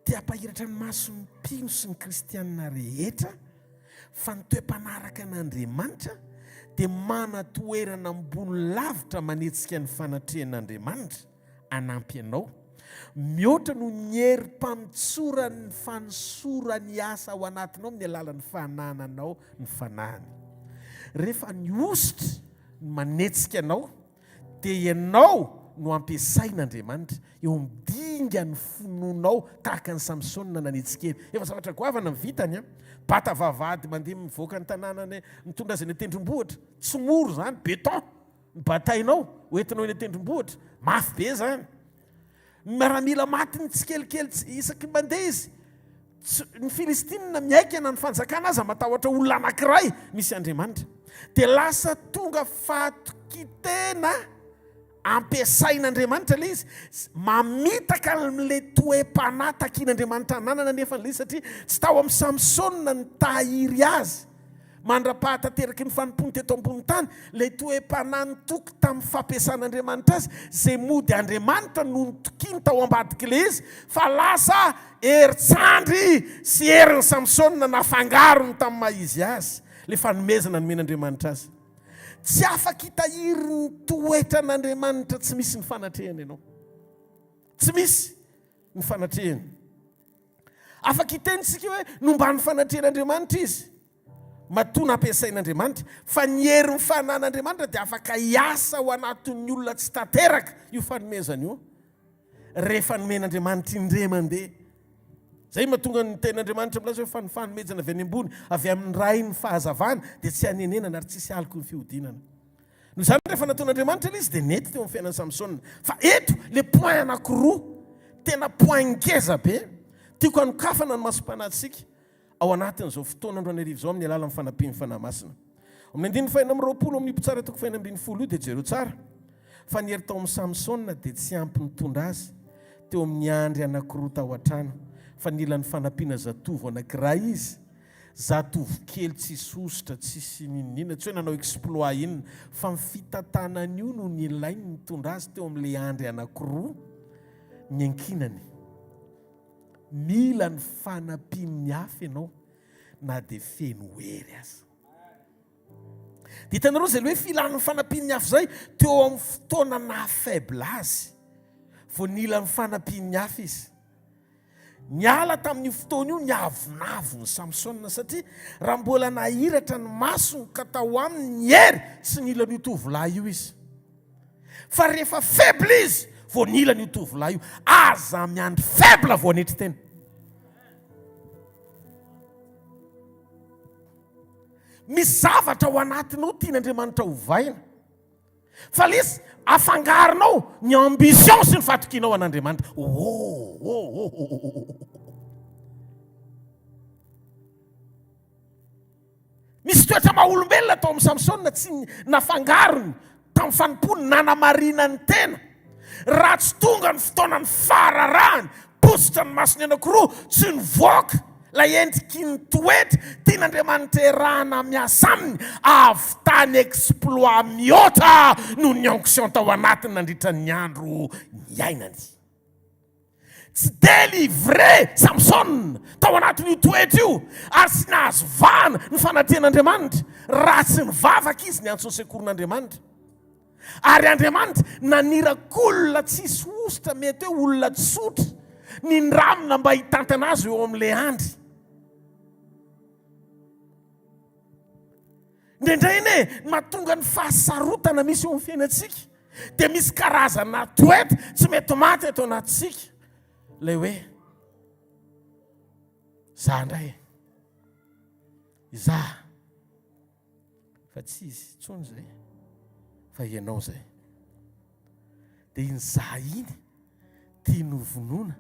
Te hampahiratra ny mason'ny mpino sy ny kristianina rehetra fa ny toe-panaraka an'Andriamanitra dia manan-toerana ambony lavitra manetsika ny fanatrehan'Andriamanitra. hanampy anao, mihoatra noho ny herim-pamotsoran'ny fanosorany hiasa ao anatinao amin'ny alalan'ny fanananao ny Fanahiny. Rehefa ny hosotra no manetsika anao, dia ianao no ampiasain'Andriamanitra eo amin'ny dingan'ny finoanao tahaka an'i Samsona nanetsika hery. Efa zavatra goavana ny vitany an! Bata vavahady mandeha mivoaka ny tanàna mitondra azy any an-tendrombohitra. Tsy mora izany, béton. Ny batainao ho entinao eny an-tendrombohitra, mafy be izany. Ny miaramila matiny tsikelikely isaky ny mandeha izy. Ny Filistinina mihaika na ny fanjakana aza matahotra olona anankiray misy Andriamanitra. Dia lasa tonga fahatokian-tena ampiasain'Andriamanitra ilay izy. Mamitaka amin'ilay toe-panahy takian'Andriamanitra ananana anefa ilay izy satria tsy tao amin'i Samsona ny tahiry azy. Mandra-pahatanteraky ny fanompoany teto ambony tany, ilay toe-panahy nitoky tamin'ny fampiasan'Andriamanitra azy, izay mody Andriamanitra no nitokiany tao ambadik'ilay izy, fa lasa herin-tsandry sy herin'i Samsona nafangarony tamin'ny maha-izy azy, ilay fanomezana nomen'Andriamanitra azy. Tsy afaka hitahiry ny toetran'Andriamanitra tsy misy ny fanatrehany ianao. Tsy misy ny fanatrehany. Afaka hiteny isika hoe nomban'ny fanatrehan'Andriamanitra izy, matoa nampiasain'Andriamanitra, fa ny herin'ny fanan'Andriamanitra dia afaka hiasa ao anatin'ny olona tsy tanteraka io fanomezana io, rehefa nomen'Andriamanitra indray mandeha. Izay mahatonga ny tenin'Andriamanitra milaza hoe fa ny fanomezana avy any ambony, avy amin'ny Rain'ny fahazavana, dia tsy hanenenana ary tsy hisy aloky ny fihodinana. Noho izany rehefa nataon'Andriamanitra ilay izy dia nety teo amin'ny fiainan'i Samsona. Fa eto ilay point anankiroa, tena point ngeza be, tiako hanokafana ny masom-panahintsika ao anatin'izao fotoana androany hariva izao amin'ny alalan'ny fanampian'ny Fanahy Masina. Amin'ny andininy faha-26 amin'io Mpitsara toko faha-16 io dia jereo tsara fa ny hery tao amin'i Samsona dia tsy ampy nitondra azy teo amin'ny andry anankiroa tao an-trano fa nila ny fanampiana zatovo anankiray izy, zatovo kely tsisy hosotra, tsisy n'inon'inona, tsy hoe nanao exploit inona fa ny fitantanana io no nilainy nitondra azy teo amin'ilay andry anankiroa niankinany. Mila ny fanampian'ny hafa ianao na dia feno hery aza. Dia hitanareo izay hoe filan'ny fanampian'ny hafa izay teo amin'ny fotoana naha faible azy vao nila ny fanampian'ny hafa izy. Niala tamin'io fotoana io ny avonavon'i Samsona satria raha mbola nahiratra ny masony ka tao aminy ny hery tsy nila an'io tovolahy io izy. Fa rehefa faible izy vao nila an'io tovolahy io. Aza miandry faible vao hanetry tena. Misy zavatra ao anatinao tian'Andriamanitra hovaina. Fa lesy afangaronao ny ambition sy ny fatokianao an'Andriamanitra. Oh, oh, oh, oh, oh, oh, oh. Misy toetra maha olombelona tao amin'i Samsona tsy nafangarony tamin'ny fanompoany nanamarinany tena. Raha tsy tonga ny fotoanan'ny fahararahany, potsitra ny masony anankiroa, tsy nivoaka ilay endriky ny toetra tian'Andriamanitra iarahana miasa aminy, ahavitany exploit mihoatra noho ny onction tao anatiny nandritra ny andro niainany. Tsy délivré Samson tao anatin'io toetra io ary tsy nahazo vahana ny fanatrehan'Andriamanitra raha tsy nivavaka izy niantso ny sekoron'Andriamanitra. Ary Andriamanitra naniraka olona tsisy hosotra, mety hoe olona tsotra, nindramina mba hitantana azy eo amin'ilay andry. Indraindray anie ny mahatonga ny fahasarotana misy eo amin'ny fiainantsika dia misy karazana toetra tsy mety maty eto anatintsika. Ilay hoe za indray, izaho fa tsy izy intsony izay fa ianao izay. Dia iny za iny tiany ho vonoina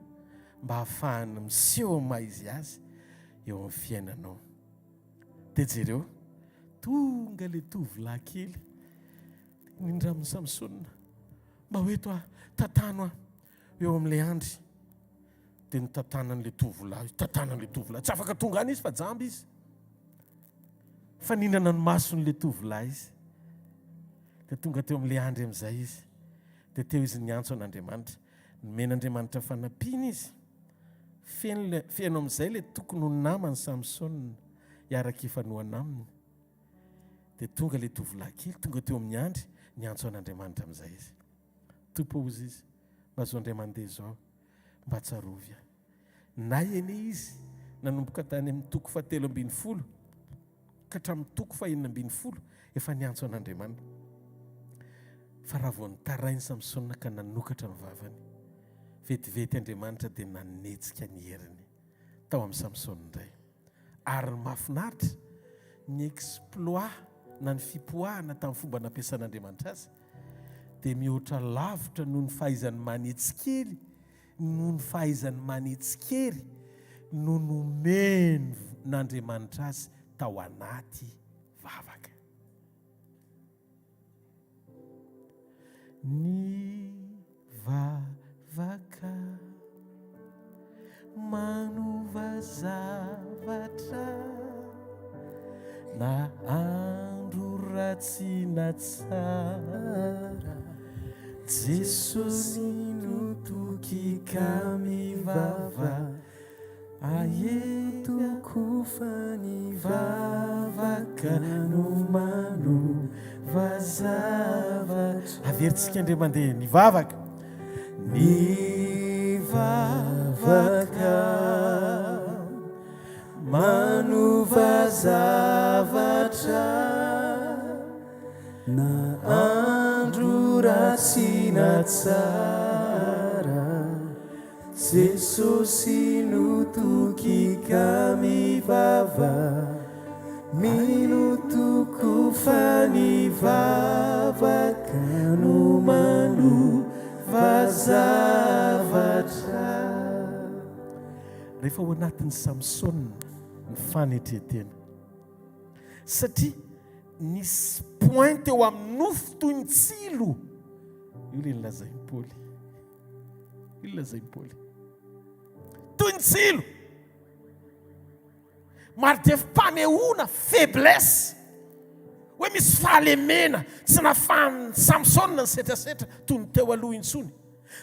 mba hahafahany miseho amin'ny maha izy azy eo amin'ny fiainanao. Dia jereo, tonga ilay tovolahy kely nindramin'i Samsona. Mba ho eto aho, tantano aho eo amin'ilay andry. Dia notantanan'ilay tovolahy, tantanan'ilay tovolahy. Tsy afaka tonga any izy fa jamba izy. Fa nihinana ny mason'ilay tovolahy izy. Dia tonga teo amin'ilay andry amin'izay izy. Dia teo izy niantso an'Andriamanitra. Nomen'Andriamanitra fanampiana izy. Feno ilay, feno amin'izay ilay tokony ho naman'i Samsona hiaraka hifanohana aminy. Dia tonga ilay tovolahy kely, tonga teo amin'ny andry, niantso an'Andriamanitra amin'izay izy. Tompo hozy izy, mba zao indray mandeha izao, mba tsarovy ahy. Nay anie izy nanomboka tany amin'ny toko fahatelo ambinifolo ka hatramin'ny toko fahenina ambinifolo efa niantso an'Andriamanitra. Fa raha vao nitaraina Samsona ka nanokatra ny vavany, vetivety Andriamanitra dia nanetsika ny heriny tao amin'i Samsona indray. Ary ny mahafinaritra, ny exploit na ny fipoahana tamin'ny fomba nampiasan'Andriamanitra azy dia mihoatra lavitra noho ny fahaizany manetsikely noho ny fahaizany manetsikery no nomen'Andriamanitra azy tao anaty vavaka. Ny vavaka manova zavatra na andro ratsy na tsara. Jesosy no toky ka mivava ahe Toko fa ny vavaka no manova zavatra. Averintsika indray mandeha ny vavaka. Ny vavaka manova zavatra. Na andro ratsy na tsara, Jesosy no toky ka mivava, Mino tokoa fa ny vavaka no manova zavatra. Rehefa ao anatin'i Samsona ny fanetren-tena. Satria. Nisy point teo amin'ny nofo toy ny tsilo. Io ilay nolazain'i Paoly. Io nolazain'i Paoly. Toy ny tsilo. Mari-drefim-panehoana faiblesse. Hoe misy fahalemena tsy nafahan'i Samsona nisetrasetra toy ny teo aloha intsony.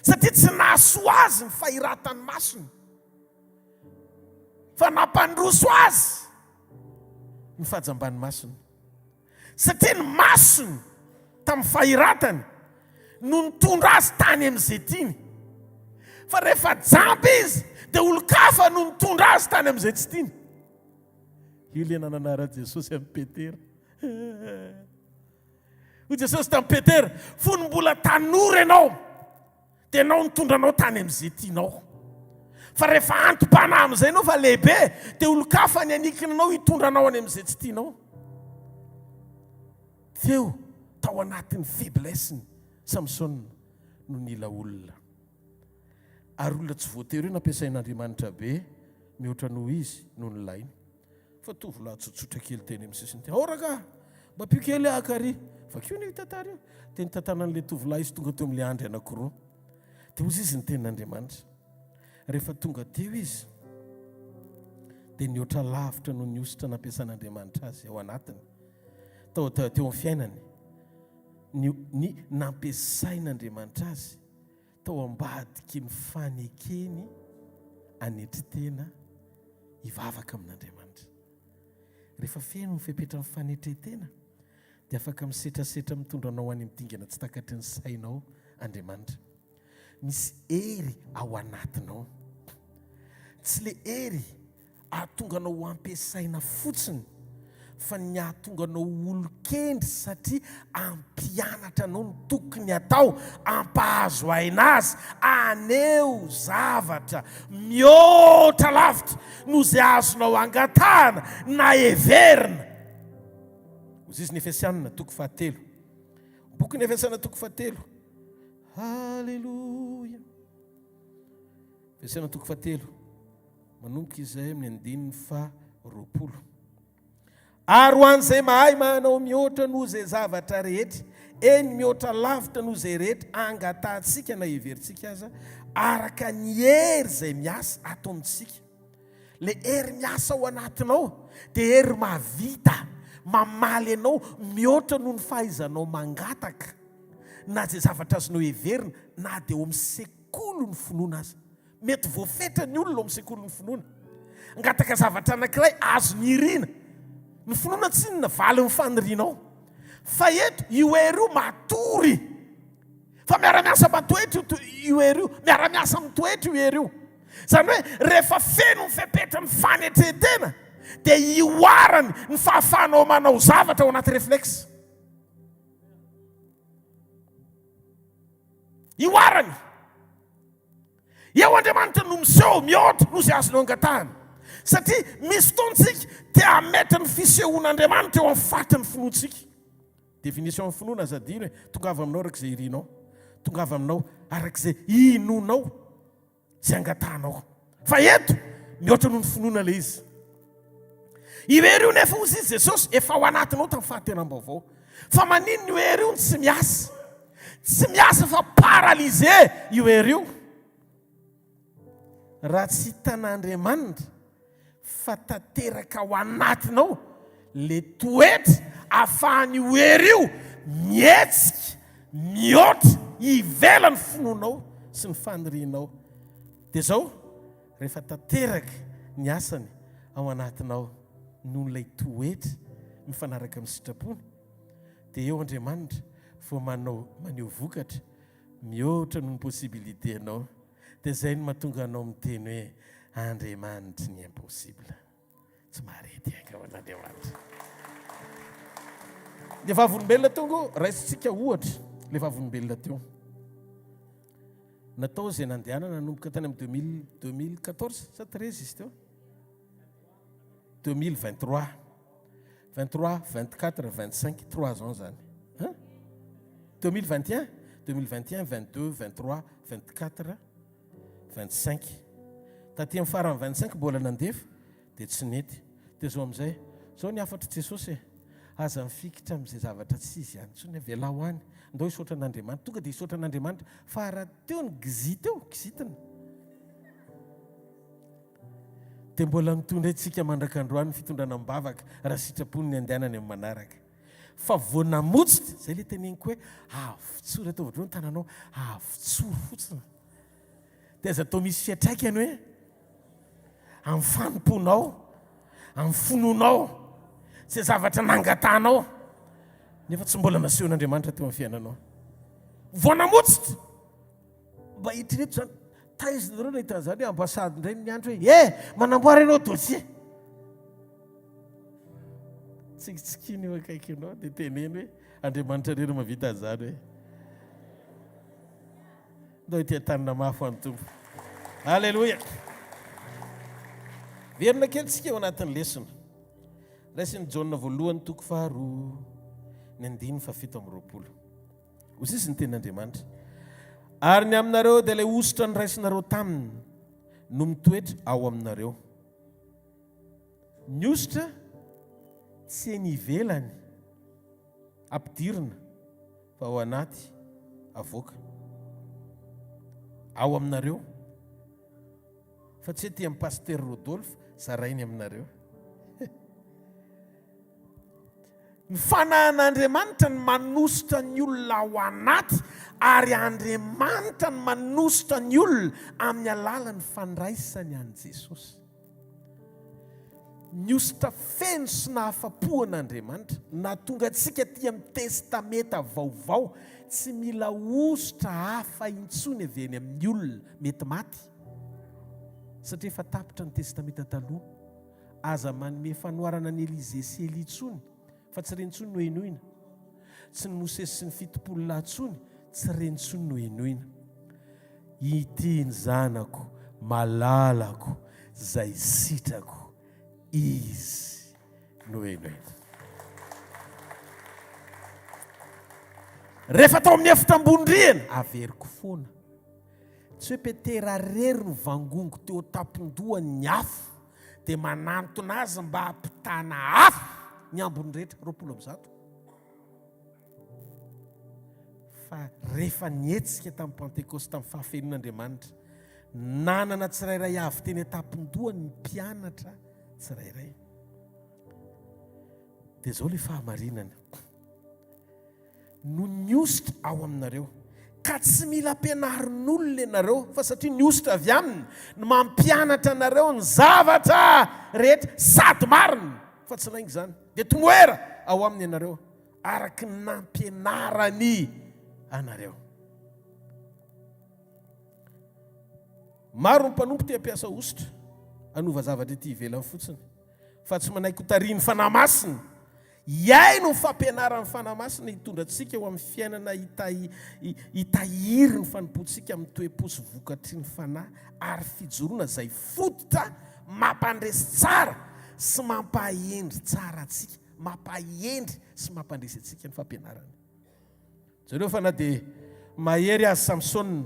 Satria tsy nahasoa azy ny fahiratan'ny masony. Fa nampandroso azy ny fahajamban'ny masony. Satria ny masony tamin'ny fahiratany no nitondra azy tany amin'izay tiany. Fa rehefa jamba izy dia olon-kafa no nitondra azy tany amin'izay tsy tiany. Io ilay nananaran'i Jesosy an'i Petera. Hoy Jesosy tamin'i Petera, fony mbola tanora ianao, Dia ianao nitondra anao tany amin'izay tianao. Fa rehefa antom-panahy amin'izay ianao fa lehibe, dia olon-kafa ny hanikina anao hitondra anao any amin'izay tsy tianao. Teo, tao anatin'ny faiblesse-ny, Samsona no nila olona. Ary olona tsy voatery hoe nampiasain'Andriamanitra be mihoatra noho izy no nilainy. Fa tovolahy tsotsotra kely teny amin'ny sisiny teny. Ao rangah! Mba ampio kely aho kary. Vakio anie io tantara io. Dia nitantanan'ilay tovolahy izy tonga teo amin'ilay andry anankiroa. Dia hozy izy ny tenin'Andriamanitra. Rehefa tonga teo izy, dia nihoatra lavitra noho ny hosotra nampiasan'Andriamanitra azy ao anatiny, tao teo amin'ny fiainany, ny, ny nampiasain'Andriamanitra azy tao ambadiky ny fanekeny hanetry tena hivavaka amin'Andriamanitra. Rehefa feno ny fepetran'ny fanetren-tena, dia afaka misetrasetra mitondra anao any amin'ny dingana tsy takatry ny sainao Andriamanitra. Misy hery ao anatinao. Tsy ilay hery Hahatonga anao ho ampiasaina fotsiny fa ny hahatonga anao ho olon-kendry satria hampianatra anao ny tokony hatao, hampahazo aina azy, haneho zavatra mihoatra lavitra noho izay azonao angatahana na heverina. Hoy izy ny Efesianina toko fahatelo. Bokin'ny Efesianina toko fahatelo. Haleloia. Efesianina toko fahatelo. Manomboka izay amin'ny andininy faha 20. Ary ho an'izay mahay manao mihoatra noho izay zavatra rehetra, eny mihoatra lavitra noho izay rehetra angatahantsika na heverintsika aza, araka ny hery izay miasa ato amintsika. Ilay hery miasa ao anatinao dia hery mahavita mamaly anao mihoatra noho ny fahaizanao mangataka na izay zavatra azonao heverina na dia ao amin'ny sekolin'ny finoana aza. Mety voafetra ny olona ao amin'ny sekolin'ny finoana. Angataka zavatra anankiray azony irina. Ny finoana tsinona valin'ny fanirianao. Fa eto io hery io matory. Fa miara-miasa matoetra io hery io. Miara-miasa mitoetra io hery io. Izany hoe rehefa feno ny fepetran'ny fanetren-tena dia ihoarany ny fahafahanao manao zavatra ao anaty réflexe. Ihoarany. Eo Andriamanitra no miseho mihoatra noho izay azonao angatahana. Satria misy fotoana isika te hametra ny fisehoan'Andriamanitra eo amin'ny faritry ny finoantsika. Définition ny finoana aza adino e, tongava aminao araka izay irinao, tongava aminao araka izay inoanao, izay angatahanao. Fa eto, mihoatra noho ny finoana ilay izy. Io hery io nefa hozy izy Jesosy efa ao anatinao tamin'ny fahateram-baovao. Fa maninona io hery io no tsy miasa? Tsy miasa fa paralysé io hery io. Raha tsy hitan'Andriamanitra fa tanteraka ao anatinao le toetra ahafahan'io hery io mihetsika mihoatra ivelan'ny finoanao sy ny fanirianao. Dia izao, rehefa tanteraka ny asany ao anatinao noho ilay toetra mifanaraka amin'ny sitrapony, dia eo Andriamanitra vao manao maneho vokatra mihoatra noho ny possibilité-nao. Dia izay no mahatonga anao miteny hoe Andriamanitry ny impossible. Tsy mahare ty angamba an'Andriamanitra. Ny vavolombelona tonga, raisintsika ohatra ilay vavolombelona teo. Natao izay nandehanana nanomboka tany amin'ny 2014 sa 13 izy teo? 2023. 23, 24, 25, 3 ans zany. Hein? 2021, 2021, 22, 23, 24, 25. Taty amin'ny farany 25 mbola nandefa dia tsy nety. Dia zao amin'izay, zao ny hafatr'i Jesosy e. Aza mifikitra amin'izay zavatra tsy izy any intsony, avelao any. Ndao hisaotra an'Andriamanitra. Tonga dia hisaotra an'Andriamanitra. Fa raha teo ny gizita eo, kizitina. Dia mbola mitondra antsika mandrak'androany ny fitondrana am-bavaka raha sitrapony ny andehanany amin'ny manaraka. Fa vao namotsitra, izay ilay teneniko hoe avotsory, ataovy hatreo ny tananao, avotsory fotsiny. Dia aza atao misy fiantraikany hoe amin'ny fanompoanao, amin'ny finoanao, izay zavatra nangatahanao nefa tsy mbola nasehon'Andriamanitra teo amin'ny fiainanao. Vao namotsitra! Mba eritrereto izany, taiza nareo nahita an'izany hoe ambassade indray no miantso hoe eh, manamboara ianao dossier. Tsikitsikiana eo akaiky ianao dia teneno hoe Andriamanitra irery mahavita an'izany hoe. Ndao ity tanana mafy ho an'ny Tompo. Alléluia. Verina kely tsika ao anatin'ny lesona. Raisin'i Jaona voalohany toko faharoa ny andininy faha 27. Hoy sisa ny tenin'Andriamanitra, Ary ny aminareo dia ilay hosotra noraisinareo taminy no mitoetra ao aminareo. Ny hosotra tsy eny ivelany ampidirina fa ao anaty avoaka. Ao aminareo. Fa tsy ety amin'ny Pasitera Rodolphe zarainy aminareo. Ny fanahin'Andriamanitra no manosotra ny olona ao anaty ary Andriamanitra no manosotra ny olona amin'ny alalan'ny fandraisany an'i Jesosy. Ny hosotra feno sy nahafapo an'Andriamanitra, nahatonga antsika aty amin'ny Testamenta Vaovao, tsy mila hosotra hafa intsony avy eny amin'ny olona mety maty, satria efa tapitra ny Testamenta Taloha. Aza manome fanoharana an'i Elysée sy Elia intsony, fa tsy ireny intsony no henoina. Tsy ny Mosesy sy ny 70 lahy intsony, tsy ireny intsony no henoina. Ity ny zanako malalako izay sitrako, izy no henoina. Rehefa tao amin'ny efitra ambony rihana, averiko foana. Tsy hoe Petera rery no vangongo teo an-tampon-dohany ny afo, dia manantona azy mba hampitana afo ny ambiny rehetra, 120. Fa rehefa nihetsika tamin'ny Pantekosta tamin'ny fahafenoan'Andriamanitra, nanana tsirairay avy teny an-tampon-dohany ny mpianatra tsirairay. Dia izao ilay fahamarinana. No nihosotra ao aminareo. Ka tsy mila ampianarin'olona ianareo, fa satria nihosotra avy aminy no mampianatra anareo ny zavatra rehetra sady marina, fa tsy lainga izany. Dia tomoera ao aminy ianareo, araka ny nampianarany anareo. Maro ny mpanompo te hampiasa hosotra hanova zavatra ety ivelany fotsiny, fa tsy manaiky hotarihin'ny Fanahy Masina Hihaino ny fampianaran'ny Fanahy Masina hitondra antsika ho amin'ny fiainana hitahiry ny fanompoantsika amin'ny toe-po sy vokatry ny Fanahy ary fijoroana izay fototra mampandresy tsara sy mampahendry tsara antsika, mampahendry sy mampandresy antsika ny fampianarany. Jereo fa na dia mahery aza Samsona,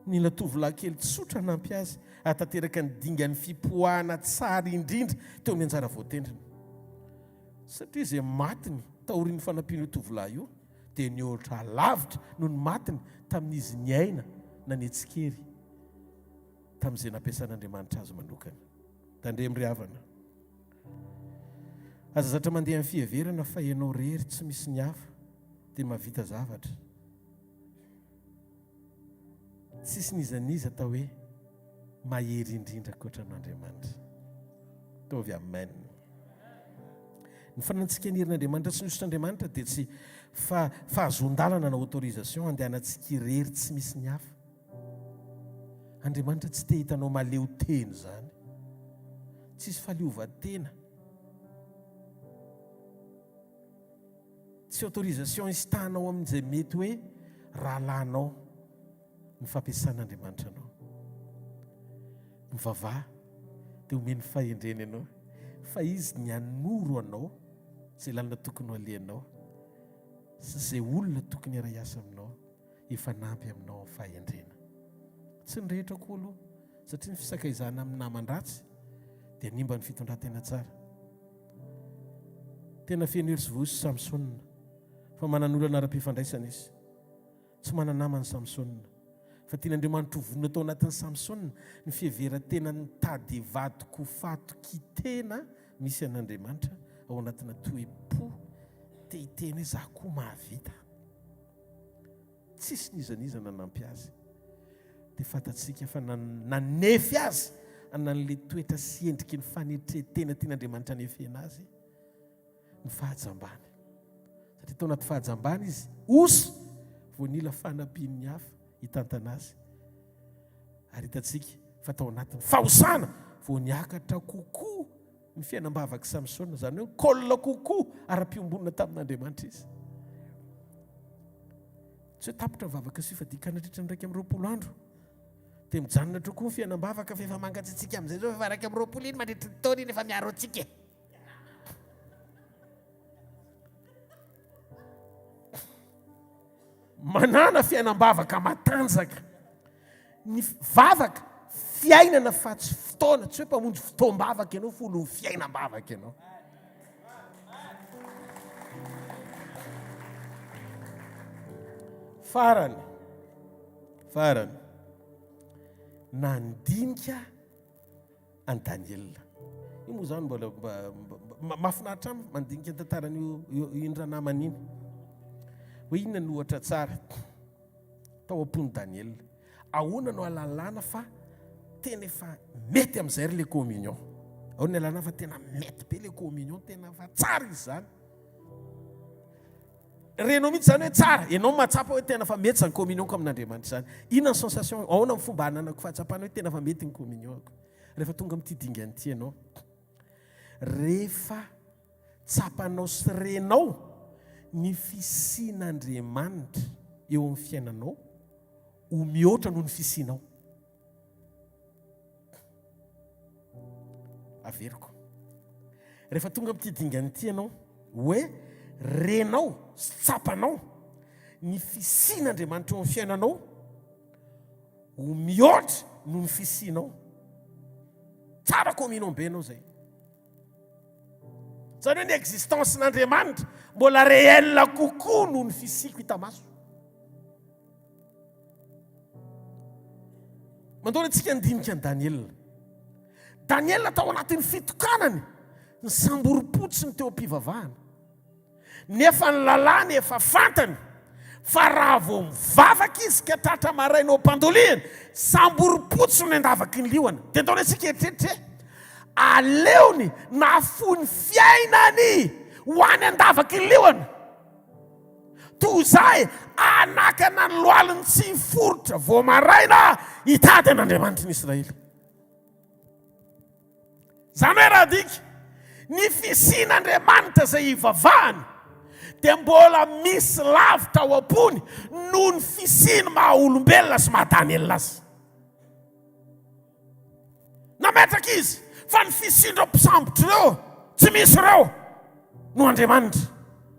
nila tovolahy kely tsotra hanampy azy hahatanteraka ny dingan'ny fipoahana tsara indrindra teo amin'ny anjara voatendriny. Satria izay matiny taorian'ny fanampian'io tovolahy io dia nihoatra lavitra noho ny matiny tamin'izy niaina nanetsi-kery tamin'izay nampiasan'Andriamanitra azy manokana. Tandremo ry havana. Aza zatra mandeha amin'ny fiheverana fa ianao irery tsy misy ny hafa dia mahavita zavatra. Tsisy n'iza n'iza atao hoe mahery indrindra ankoatra an'Andriamanitra. Ataovy amen. Ny fanantsika ny herin'Andriamanitra sy ny hosotr'Andriamanitra dia tsy fa fahazoan-dalana na autorisation andehanantsika irery tsy misy ny hafa. Andriamanitra tsy te hita anao maleo tena izany. Tsisy fahaleovantena. Tsy autorisation hisitahanao amin'izay mety hoe rahalahinao ny fampiasan'Andriamanitra anao. Mivavaha dia omeny fahendrena ianao fa Izy ny hanoro anao izay lalana tokony ho alehanao sy izay olona tokony hiara-hiasa aminao hifanampy aminao amin'ny fahendrena. Tsy ny rehetra koa aloha satria ny fisakaizana amin'ny naman-dratsy dia hanimba ny fitondran-tena tsara. Tena feno hery sy vohosy Samsona, fa manan'olana ara-pifandraisana izy. Tsy mana-namana Samsona. Fa tian'Andriamanitra ho vonona tao anatin'i Samsona ny fiheveran-tena nitady vadiko fatokian-tena misy an'Andriamanitra ao anatina toe-po te hiteny hoe za koa mahavita. Tsisy n'iza n'iza nanampy azy. Dia fantatsika fa nanefy azy anan'ilay toetra sy endriky ny fanetren-tena tian'Andriamanitra hanefena azy ny fahajambany. Satria tao anaty fahajambana izy, osa, vao nila fanampian'ny hafa hitantana azy. Ary hitantsika fa tao anatin'ny fahosana vao niakatra kokoa ny fiainam-bavak'i Samsona, izany hoe nikaolina kokoa ara-piombonana tamin'Andriamanitra izy. Tsy hoe tapitra ny vavaka sy fifadian-kanina hatritra ny 21 andro. Dia mijanona hatreo koa ny fiainam-bavaka fa efa mangatsiatsiaka amin'izay izao, efa 21 iny mandritry ny taona iny efa miaro antsika e. Manana fiainam-bavaka matanjaka. Ny vavaka, fiainana fa tsy fotoana. Tsy hoe mpamonjy fotoam-bavaka ianao fa olon'ny fiainam-bavaka ianao. Farany, farany, nandinika an'i Daniela. Io moa izany mbola mba mahafinaritra ahy mandinika ny tantaran'io iny ranamana iny. Hoe inona no ohatra tsara tao am-pon'i Daniela. Ahoana no ahalalana fa tena efa mety amin'izay ry le communion? Ahoana no ahalalana fa tena mety be le communion, tena efa tsara izy izany? Renao mihitsy izany hoe tsara, ianao mahatsapa hoe tena fa mety izany communion-ko amin'Andriamanitra izany. Inona ny sensation, ahoana ny fomba hananako fahatsapana hoe tena fa mety ny communion-ko? Rehefa tonga amin'ity dingana ity ianao, rehefa tsapanao sy renao ny fisian'Andriamanitra eo amin'ny fiainanao ho mihoatra noho ny fisianao. Averiko. Rehefa tonga amin'ity dingana ity ianao, hoe renao sy tsapanao ny fisian'Andriamanitra eo amin'ny fiainanao ho mihoatra noho ny fisianao. Tsara communion be ianao izay. Izany hoe ny existence-n'Andriamanitra mbola réel kokoa noho ny fisiako hita maso. Mandao antsika handinika an'i Daniela. Daniela tao anatin'ny fitokanany, ny samborim-potsiny teo am-pivavahana. Nefa ny lalàny efa fantany fa raha vao mivavaka izy ka tratra maraina ao am-pandolihana, samborim-potsiny ny andavaky ny liona. Dia ndao antsika hieritreritra e! Aleony nahafoy ny fiainany ho any andavaky ny liona. Toy izay hanakana ny lohaliny tsy hiforitra vao maraina hitady an'Andriamanitry ny Israely. Izany hoe raha adika, ny fisian'Andriamanitra izay ivavahany dia mbola misy lavitra ao am-pony noho ny fisiany maha olombelona sy maha Daniela azy. Nametraka izy fa ny fisian'ireo mpisambotra ireo, tsy misy ireo, no Andriamanitra.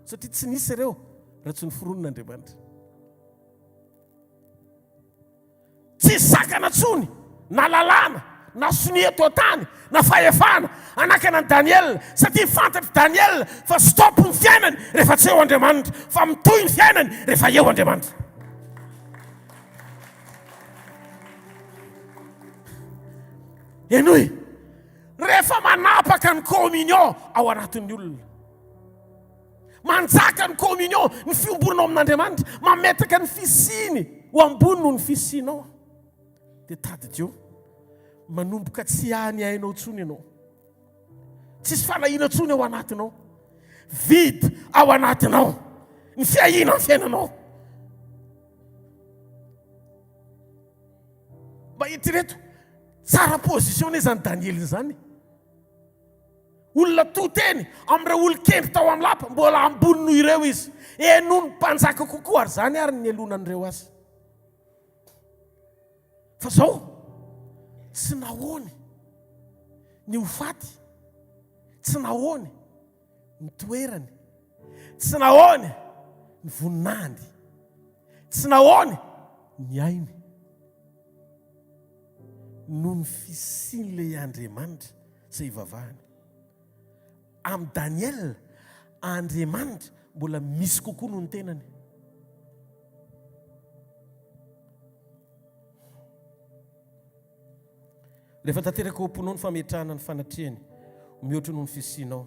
Satria tsy nisy ireo raha tsy noforonina Andriamanitra. Tsy sakana intsony na lalàna na sonia eto an-tany na fahefana hanakana an'i Daniela satria fantatr'i Daniela fa stop ny fiainany rehefa tsy eo Andriamanitra fa mitohy ny fiainany rehefa eo Andriamanitra. Henoy, rehefa manapaka ny communion ao anatin'ny olona, manjaka ny communion, ny fiombonanao amin'Andriamanitra, mametraka ny fisiany ho ambony noho ny fisianao, dia tadidio, manomboka tsy ahy ny ainao intsony ianao. Tsisy fanahiana intsony ao anatinao. Vide ao anatinao ny fiahiana ny fiainanao. Mba eritrereto, tsara position anie izany Daniela izany. Olona to teny amin'ireo olon-kendry tao amin'ny lapa, mbola ambony noho ireo izy. Henoin'ny mpanjaka kokoa ary izany ary ny nialonan'ireo azy. Fa zao, tsy nahoany ny ho faty, tsy nahoany ny toerany, tsy nahoany ny voninahiny, tsy nahoany ny ainy. Noho ny fisian'ilay Andriamanitra izay ivavahany. Amin'i Daniela, Andriamanitra mbola misy kokoa noho ny tenany. Rehefa tanteraka ao am-ponao ny fametrahana ny fanatrehany ho mihoatra noho ny fisianao,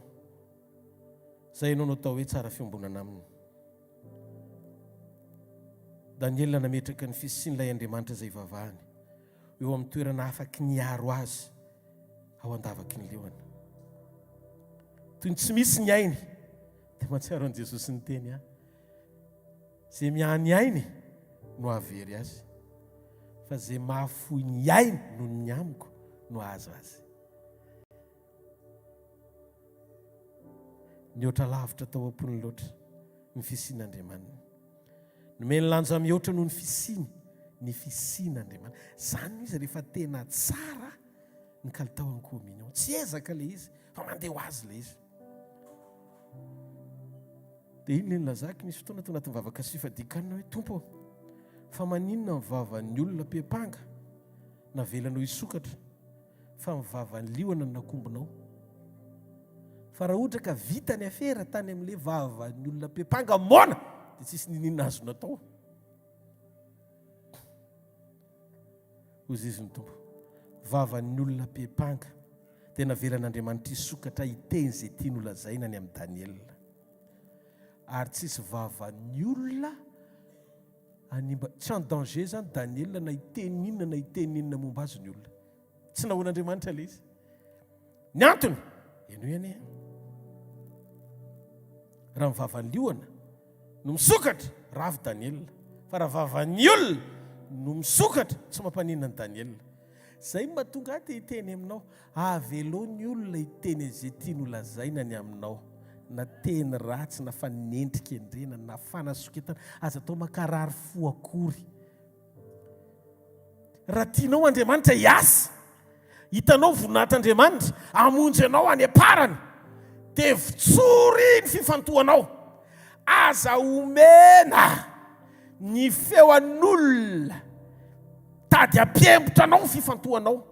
izay ianao no atao hoe tsara fiombonana aminy. Daniela nametraka ny fisian'ilay Andriamanitra izay ivavahany eo amin'ny toerana afaky ny hiaro azy ao an-davaky ny liona. Toy ny tsy misy ny ainy, dia mahatsiaro an'i Jesosy niteny aho. Izay miahy ny ainy no hahavery azy, fa izay mahafoy ny ainy noho ny amiko no hahazo azy. Nihoatra lavitra tao am-pony loatra ny fisian'Andriamaniny. Nomeny lanja mihoatra noho ny fisiany ny fisian'Andriamanitra. Izany no izy rehefa tena tsara ny kalitaon'ny communion. Tsy ezaka ilay izy fa mandeha ho azy ilay izy. Dia iny ilay nilazako nisy fotoana tao anatin'ny vavaka sy fifadian-kanina hoe Tompo ô, fa maninona ny vavan'ny olona mpiampanga navelanao hisokatra fa ny vavan'ny liona no nakombonao? Fa raha ohatra ka vita ny afera tany amin'ilay vavan'ny olona mpiampanga moana dia tsisy niniana azo natao. Hoy izy ny Tompo, vavan'ny olona mpiampanga dia navelan'Andriamanitra hisokatra hiteny izay tiany holazaina ny amin'i Daniela. Ary tsisy vavan'ny olona hanimba, tsy en danger izany Daniela na hiteny inona na hiteny inona momba azy ny olona. Tsy nahoan'Andriamanitra ilay izy. Ny antony, henoy anie. Raha ny vavan'ny liona no misokatra, ravo Daniela. Fa raha vavan'ny olona no misokatra, tsy mampaninona an'i Daniela. Izay no mahatonga ahy te hiteny aminao, avelao ny olona hiteny izay tiany ho lazaina ny aminao, na teny ratsy, na fanendrikendrena, na fanasoketana, aza atao mankarary fo akory. Raha tianao Andriamanitra hiasa, hitanao voninahitr'Andriamanitra hamonjy anao any am-parany, dia votsory ny fifantohanao. Aza omena ny feo an'olona tady hampiembotra anao ny fifantohanao.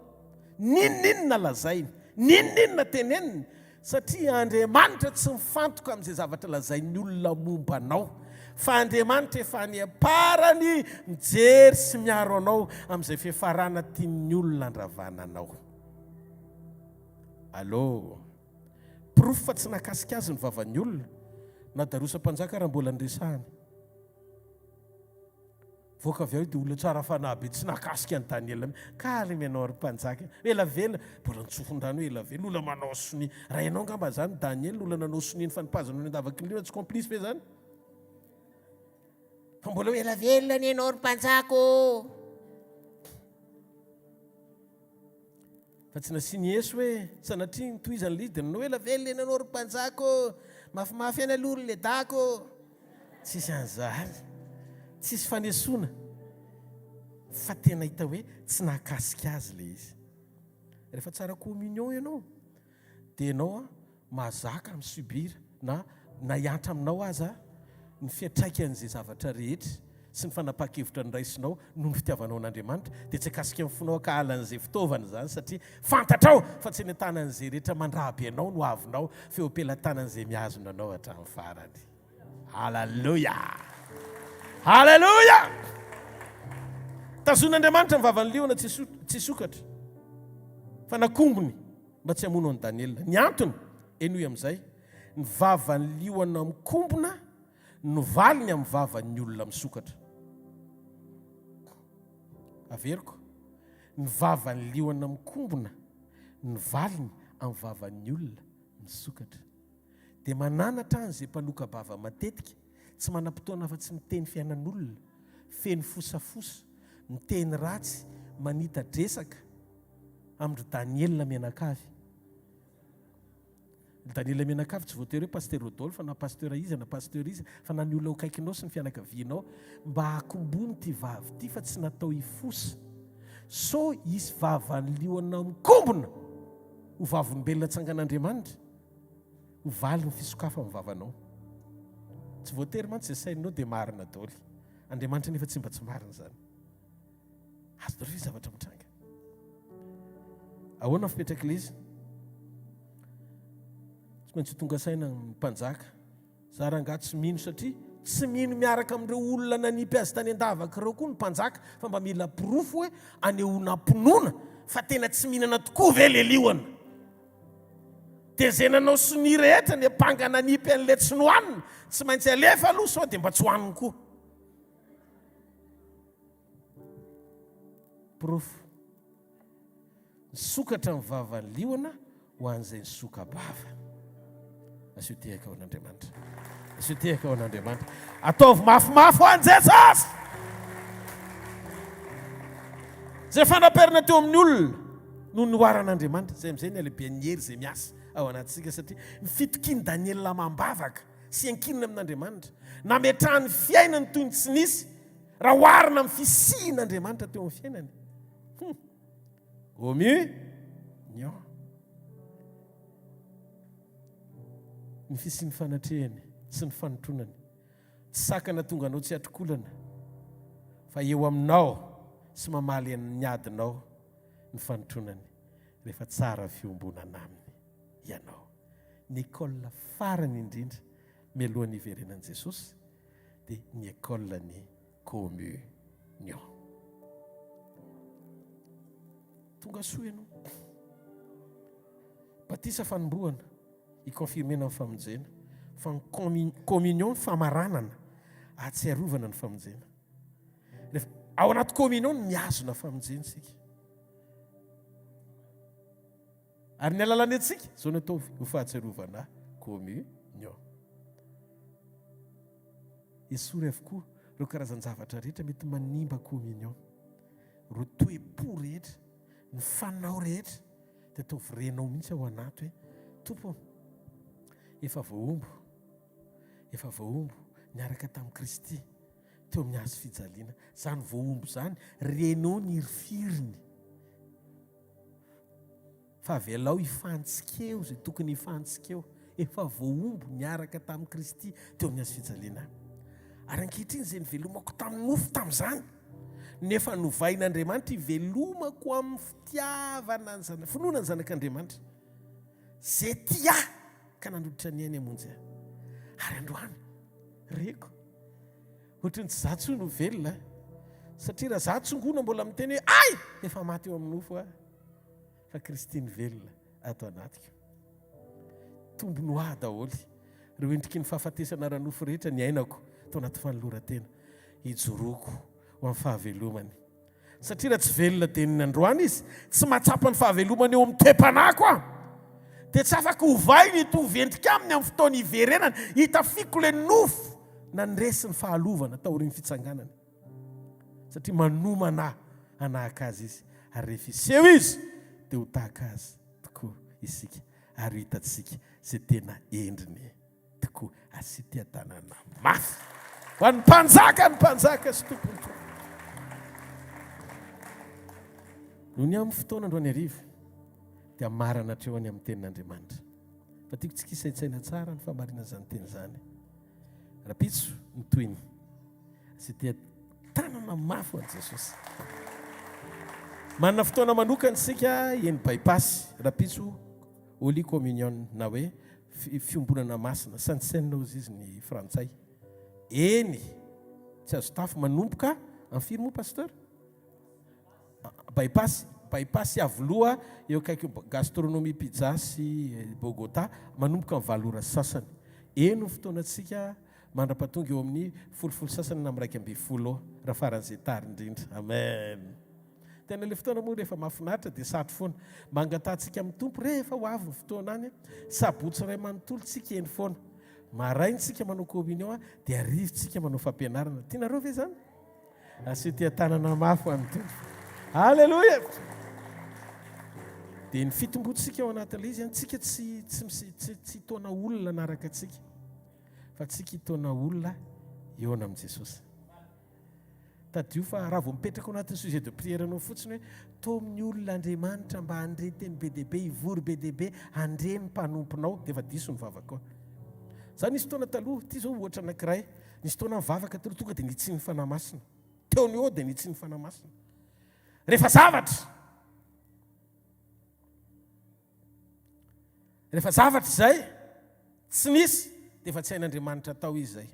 N'inon'inona lazainy, n'inon'inona teneniny, Satria Andriamanitra tsy mifantoka amin'izay zavatra lazain'ny olona momba anao, fa Andriamanitra efa any am-parany mijery sy miaro anao amin'izay fiafarana tian'ny olona handravana anao. Allô? Porofo fa tsy nahakasika azy ny vavan'ny olona, na Dariosa mpanjaka raha mbola niresahany. Voaka avy ao io dia olona tsara fanahy be tsy nahakasika an'i Daniela mihitsy. Calme ianao ry mpanjaka. Ela velona, mbola nitsofin-drano hoe ela velona, olona manao sonia. Raha ianao angamba izany Daniela, olona nanao sonia ny fanipazana ny an-davaky ny liona, tsy complice ve izany? Fa mbola hoe ela velona anie ianao ry mpanjaka ô! Fa tsy nasiany eso hoe sanatria nitohizany ilay izy dia nanao hoe ela velona ianao ry mpanjaka ô, mafimafy ihany aloha ry ledaka ô. Tsisy an'izany, tsisy fanesoana fa tena hita hoe tsy nahakasika azy ilay izy. Rehefa tsara communion ianao dia ianao mahazaka mi subir na na hiantra aminao aza ny fiantraikan'izay zavatra rehetra sy ny fanapahan-kevitra noraisinao noho ny fitiavanao an'Andriamanitra dia tsy hakasika ny fonao hankahala an'izay fitaovana izany satria fantatrao fa tsy eny an-tanan'izay rehetra mandraby anao no avinao fa eo am-pelatanan'izay mihazona anao hatramin'ny farany. Haleloia! Haleloia! Tazon'Andriamanitra ny vavan'ny liona tsy hisokatra fa nakombony mba tsy hamono an'i Daniela. Ny antony, henoy amin'izay, ny vavan'ny liona mikombona no valiny amin'ny vavan'ny olona misokatra. Averiko, ny vavan'ny liona mikombona no valiny amin'ny vavan'ny olona misokatra. Dia mananatra an'izay mpanoka-bava matetika, tsy manam-potoana afa-tsy miteny fiainan'olona, feno fosafosa, miteny ratsy, manita-dresaka, amin-dry Daniela mianakavy. Ry Daniela mianakavy tsy voatery hoe Pasteur Rodolphe na Pasteur iza na Pasteur iza fa na ny olona eo akaikinao sy ny fianakavianao mba akombony ity vavy ity fa tsy natao hifosa sao hisy vavan'ny liona mikombona ho vavolombelona tsangan'Andriamanitra ho valin'ny fisokafan'ny vavanao. Tsy voatery mantsy izay saininao dia marina daholo. Andriamanitra anefa tsy mba tsy marina izany. Azonareo ve zavatra mitranga? Ahoana ny fipetrak'ilay izy? Tsy maintsy ho tonga saina ny mpanjaka. Za rangahy tsy mino satria tsy mino miaraka amin'ireo olona nanipy azy tany an-davaka ireo koa ny mpanjaka fa mba mila porofo hoe anehoana am-pinoana fa tena tsy mihinana tokoa ve le liona. Dia izay nanao sonia rehetra niampanga nanipy an'ilay tsy nohanina tsy maintsy alefa aloha sao dia mba tsy hohaniny koa. Porofo. Nisokatra ny vavan'ny liona ho an'izay nisoka-bava. Asio tehaka ho an'Andriamanitra. Asio tehaka ho an'Andriamanitra. Ataovy mafimafy ho an'i Jesosy! Izay fanaperana teo amin'ny olona no nihoaran'Andriamanitra. Izay amin'izay ny halehiben'ny hery izay miasa ao anatintsika satria ny fitokian'i Daniela amam-bavaka sy ankinina amin'Andriamanitra, nametrahany ny fiainany toy ny tsy nisy raha oharina amin'ny fisian'Andriamanitra teo amin'ny fiainany. Hum. Communion. Ny fisian'ny fanatrehany sy ny fanotronany. Tsy sakana tonga anao tsy hatrokolana fa eo aminao sy mamaly ny adinao ny fanotronany rehefa tsara fiombonana aminy ianao. Ny école farany indrindra mialohan'ny hiverenan'i Jesosy dia ny école ny communion. Tonga soa ianao. Batisa fanombohana, hi-confirmer-na ny famonjena. Fa ny communion famaranana, ahatsiarovana ny famonjena. Rehefa ao anaty communion no mihazona famonjena isika. Ary ny alalany antsika, izao no ataovy ho fahatsiarovana communion. Esory avokoa ireo karazan-javatra rehetra mety manimba communion. Ireo toe-po rehetra, ny fanao rehetra, dia ataovy renao mihitsy ao anaty hoe, Tompo ô, efa voahombo, efa voahombo niaraka tamin'i Kristy teo amin'ny hazo fijaliana. Izany voahombo izany, renao ny hirifiry. Fa avelao hifantsika eo izay tokony hifantsika eo. Efa voahombo niaraka tamin'i Kristy teo amin'ny hazo fijaliana aho. Ary ankehitriny izay nivelomako tamin'ny nofo tamin'izany, nefa novain'Andriamanitra hivelomako amin'ny fitiavana ny zana, finoana ny Zanak'Andriamanitra, izay tia ahy ka nanolotra ny ainy hamonjy ahy. Ary androany, reko. Ohatry ny tsy za tsony no velona satria raha za tsongona mbola miteny hoe ay! Efa maty eo amin'ny nofo aho fa Kristy ny velona ato anatiko. Tombony ho ahy daholo ireo endriky ny fahafatesana ara-nofo rehetra niainako tao anaty fanoloran-tena hijoroako ho amin'ny fahavelomany. Satria raha tsy velona dia ny androany izy, tsy mahatsapa ny fahavelomany eo amin'ny toe-panahiko aho. Dia tsy afaka ovainy hitovy endrika aminy amin'ny fotoana hiverenany, hitafiako ilay nofo nandresy ny fahalovana taorian'ny fitsanganany. Satria manomana ahy hanahaka azy izy, ary rehefa hiseho izy, dia ho tahaka azy tokoa isika, ary ho hitantsika izay tena endriny. tokoa asio tanana mafy ho an'ny mpanjaka ny mpanjaka sy tompon'ny tompo. Noho ny amin'ny fotoana androany hariva dia marana hatreo any amin'ny tenin'Andriamanitra. Fa tiako tsika hisaintsaina tsara ny fahamarinan'izany teny izany. Rapitso ny tohiny. Asio tia tanana mafy ho an'i Jesosy. Manana fotoana manokana isika eny bypass rapitso Holy Communion na hoe fiombonana masina, sainte cène hozy izy ny frantsay. Eny, tsy azo tafo manomboka amin'ny firy moa pasteur? Bypass, bypass Iavoloha eo akaiky gastronomie pizza sy Bogota manomboka amin'ny valo ora sy sasany. Eny ny fotoanantsika mandra-pahatonga eo amin'ny folofolo sasany na amin'ny 11 eo raha faran'izay tara indrindra. Amen. Tena ilay fotoana moa rehefa mahafinaritra dia satry foana. Mangataha antsika amin'ny Tompo rehefa ho avy ny fotoana any. Sabotsy iray manontolo tsika eny foana. Maraina tsika manao communion dia hariva tsika manao fampianarana. Tianareo ve izany? Asio tia tanana mafy ho an'ny Tompo. Alléluia! Dia ny fitomboantsika ao anatin'ilay izy, tsika tsy tsy tsy tsy hitaona olona hanaraka antsika fa tsika hitaona olona hihaona amin'i Jesosy. Tadidio fa raha vao mipetraka ao anatin'ny sujet de prière-nao fotsiny hoe taomin'ny olona Andriamanitra mba handre teny be dia be, hivory be dia be, handre ny mpanomponao, dia efa diso ny vavakao. Za nisy fotoana taloha, ity izao ohatra anankiray, nisy fotoana nivavaka taloha tonga dia nitsin'ny Fanahy Masina. Teo no eo dia nitsin'ny Fanahy Masina. Rehefa zavatra, rehefa zavatra izay tsy nisy. Dia efa tsy hain'Andriamanitra atao izy izay.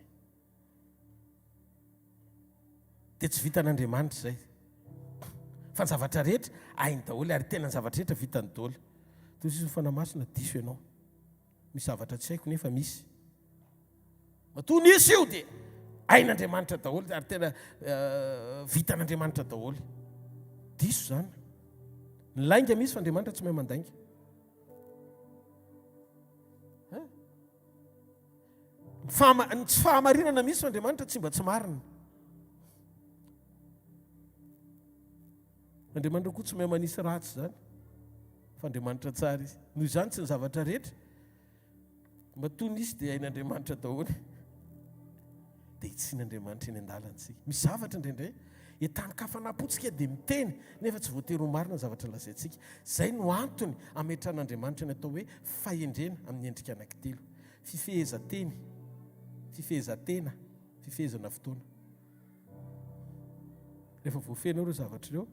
Dia tsy vitan'Andriamanitra izay. Fa ny zavatra rehetra hainy daholo ary tena ny zavatra rehetra vitany daholo. Toy izay ny Fanahy Masina, diso ianao. Misy zavatra tsy haiko nefa misy. Matoa nisy io dia hain'Andriamanitra daholo ary tena vitan'Andriamanitra daholo. Diso izany. Ny lainga misy fa Andriamanitra tsy mahay mandainga. Ny tsy fahamarinana misy fa Andriamanitra tsy mba tsy marina. Andriamanitra koa tsy mahay manisy ratsy izany fa Andriamanitra tsara izy. Noho izany tsy ny zavatra rehetra matoa nisy dia hain'Andriamanitra daholo. Dia hitsin'Andriamanitra eny an-dalana isika. Misy zavatra indraindray entanin-kafanam-po tsika dia miteny nefa tsy voatery ho marina ny zavatra lazaintsika. Izay no antony ametrahan'Andriamanitra ny atao hoe fahendrena amin'ny endrika anankitelo. Fifehezan-teny, fifehezan-tena, fifehezana fotoana. Rehefa voafehinao ireo zavatra ireo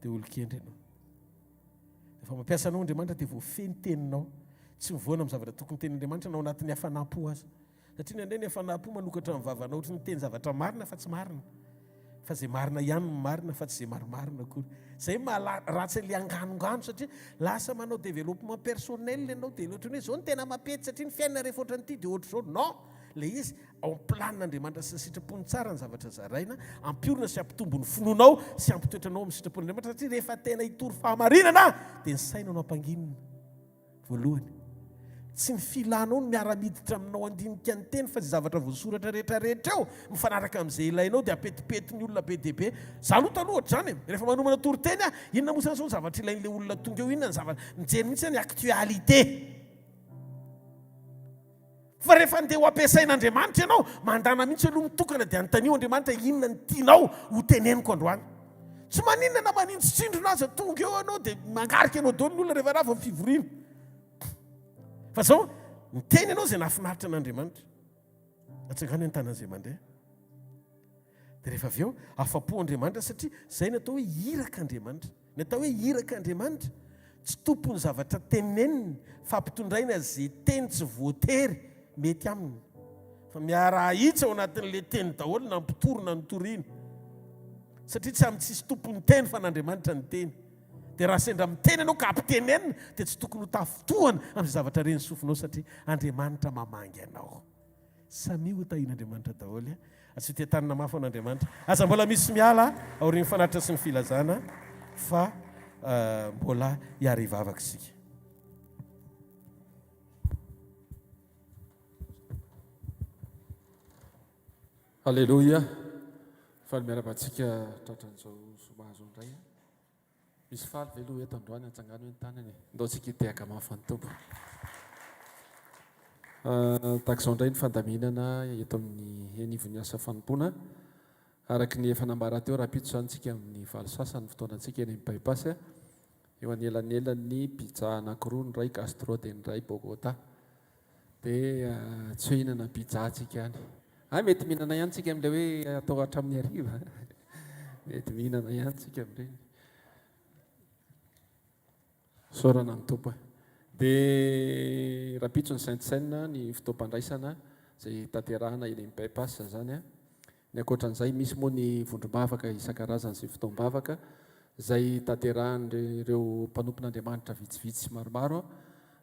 dia olon-kendry ianao. Rehefa mampiasa anao Andriamanitra dia voafehy ny teninao. Tsy mivoana amin'ny zavatra tokony tenin'Andriamanitra na ao anatin'ny hafanam-po aza. Satria indraindray ny hafanam-po manokatra ny vavanao ohatry ny miteny zavatra marina fa tsy marina. Fa izay marina ihany no marina fa tsy izay marimarina akory. Izay maha ratsy an'ilay anganongano satria lasa manao développement personnel ianao dia ohatran'ny hoe izao no tena mampety satria ny fiainana rehefa ohatran'ity dia ohatr'izao. Non! Ilay izy ao amin'ny planin'Andriamanitra sy ny sitrapony tsara ny zavatra zaraina, hampiorina sy hampitombo ny finoanao sy hampitoetra anao amin'ny sitrapon'Andriamanitra satria rehefa tena hitory fahamarinana dia ny saina no ampanginina. Voalohany, tsy ny filanao no miara-miditra aminao handinika ny teny fa izay zavatra voasoratra rehetrarehetra eo mifanaraka amin'izay ilainao dia apetipetin'ny olona be dia be. Za aloha taloha ohatr'izany e! Rehefa manomana toriteny aho, inona moa izany izao ny zavatra ilain'ilay olona tonga eo, inona ny zavatra, mijery mihitsy aho ny actualité. Fa rehefa andeha ho ampiasain'Andriamanitra ianao, mandana mihitsy aloha mitokana dia anontanio Andriamanitra inona ny tianao ho teneniko androany. Tsy maninona na maninjitsindrona aza tonga eo ianao dia mangarika anao daholo ny olona rehefa rava ny fivoriana. Fa zao, miteny ianao izay nahafinaritra an'Andriamanitra. Atsangano ny tanan'izay mandeha. Dia rehefa avy eo, afa-po Andriamanitra satria izay ny atao hoe irak'Andriamanitra. Ny atao hoe irak'Andriamanitra, tsy tompon'ny zavatra teneniny fa ampitondraina izay teny tsy voatery mety aminy. Fa miara-ahitsy ao anatin'ilay teny daholo na mpitory na notoriana. Satria tsy amin'ny tsisy tompon'ny teny fa an'Andriamanitra ny teny. Dia raha sendra miteny ianao ka ampitenenina dia tsy tokony ho tafintohana amin'izay zavatra ren'ny sofinao satria Andriamanitra mamangy anao. Samia ho tahian'Andriamanitra daholo. Asio tetanina mafy an'Andriamanitra. Aza mbola misy miala aorian'ny fanatitra sy ny filazana fa mbola hiara-hivavaka isika. Aleloia! Faly miarahaba antsika tratran'izao zoma izao indray. Misy faly ve aloha eto androany? Atsangano hoe ny tanana e. Ndao tsika hitehaka mafy an'ny Tompo. Tahaka izao indray ny fandaminana eto amin'ny anivon'ny asa fanompoana. Araka ny efa nambara teo, rahampitso izany tsika amin'ny valo sasany ny fotoanantsika eny amin'ny Bypass. Eo anelanelan'ny pizza anankiroa, ny iray Gastro dia ny iray Bogota. Dia tsy hoe hihinana pizza tsika any. Hay mety mihinana ihany tsika amin'ilay hoe atao hatramin'ny hariva. Mety mihinana ihany tsika amin'ireny. Isaorana ny Tompo e. Dia rahampitso ny Sainte Cène, ny fotoam-pandraisana izay tanterahana eny amin'ny Bypass izany. Ny ankoatran'izay, misy moa ny vondrom-bavaka isan-karazany sy fotoam-bavaka izay tanterahan'ireo mpanompon'Andriamanitra vitsivitsy maromaro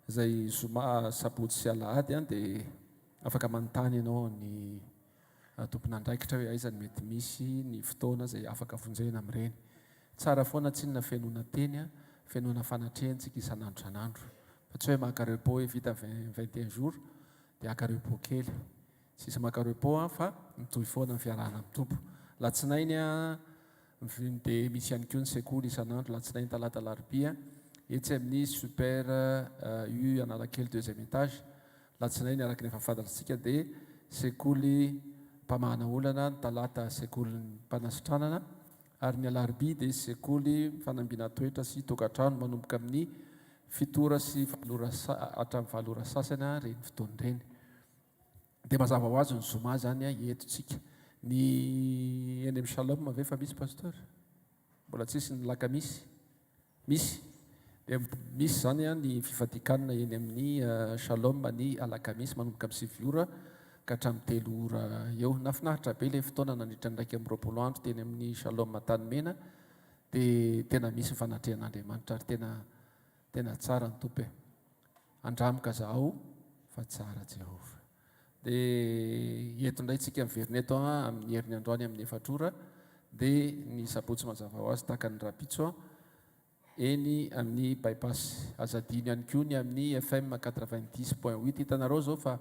izay zoma, sabotsy sy alahady dia afaka manontany ianao ny tompon'andraikitra hoe aiza no mety misy ny fotoana izay afaka vonjena amin'ireny. Tsara foana tsinona fenoina teny, fenoina fanatrehantsika isan'andro isan'andro fa tsy hoe maka repos hoe vita 21 jours dia haka repos kely. Tsisy maka repos an fa mitohy foana ny fiarahana amin'ny Tompo. Latsinainy an dia misy ihany koa ny sekoly isan'andro latsinainy talata alarobia etsy amin'ny super U Analakely deuxième étage. Latsinainy araka ny efa fantatritsika dia sekoly mpamahana olana, ny talata sekolin'ny mpanasitranana ary ny alarobia dia sekoly fanambina toetra sy tokantrano manomboka amin'ny fito ora sy valo ora hatramin'ny valo ora sasany ireny fotoana ireny. Dia mazava ho azy ny zoma zany eto tsika. Ny eny amin'ny Shalom ve efa misy pasteur? Mbola tsisy ny lakamisy? Misy. Dia misy zany ny fifadian-kanina eny amin'ny Shalom ny alakamisy manomboka amin'ny sivy ora. ka hatramin'ny 3 ora eo. Nahafinaritra be ilay fotoana nandritra ny 21 andro teny amin'ny Shalom Antanimena dia tena misy ny fanatrehan'Andriamanitra ary tena tena tsara ny Tompo e. Andramo ka zahao fa tsara Jehovah. Dia eto indray tsika miverina eto amin'ny heriny androany amin'ny efatra ora dia ny sabotsy mazava ho azy tahaka ny rahampitso eny amin'ny bypass. Aza adino ihany koa ny amin'ny FM 90.8. Hitanareo izao fa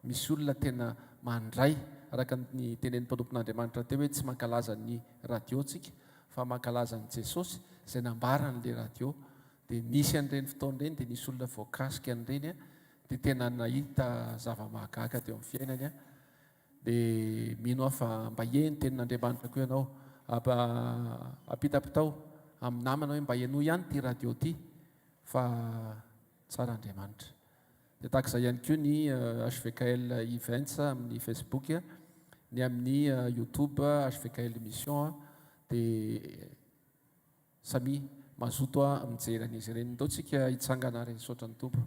misy olona tena mandray araka ny tenenin'ny mpanompon'Andriamanitra teo hoe tsy mankalaza ny radio tsika fa mankalaza an'i Jesosy izay nambaran'ilay radio. Dia nisy an'ireny fotoana ireny dia nisy olona voakasika an'ireny dia tena nahita zava-mahagaga teo amin'ny fiainany. Dia mino aho fa mba heno tenin'Andriamanitra koa ianao. Ampitapitao amin'ny namana hoe mba henoy ihany ity radio ity fa tsara Andriamanitra. Dia tahaka izay ihany koa ny HVKL Events amin'ny Facebook, ny amin'ny YouTube HVKL Mission dia Samia mazoto mijery an'izy ireny. Ndao tsika hitsangana ary hisaotra ny Tompo.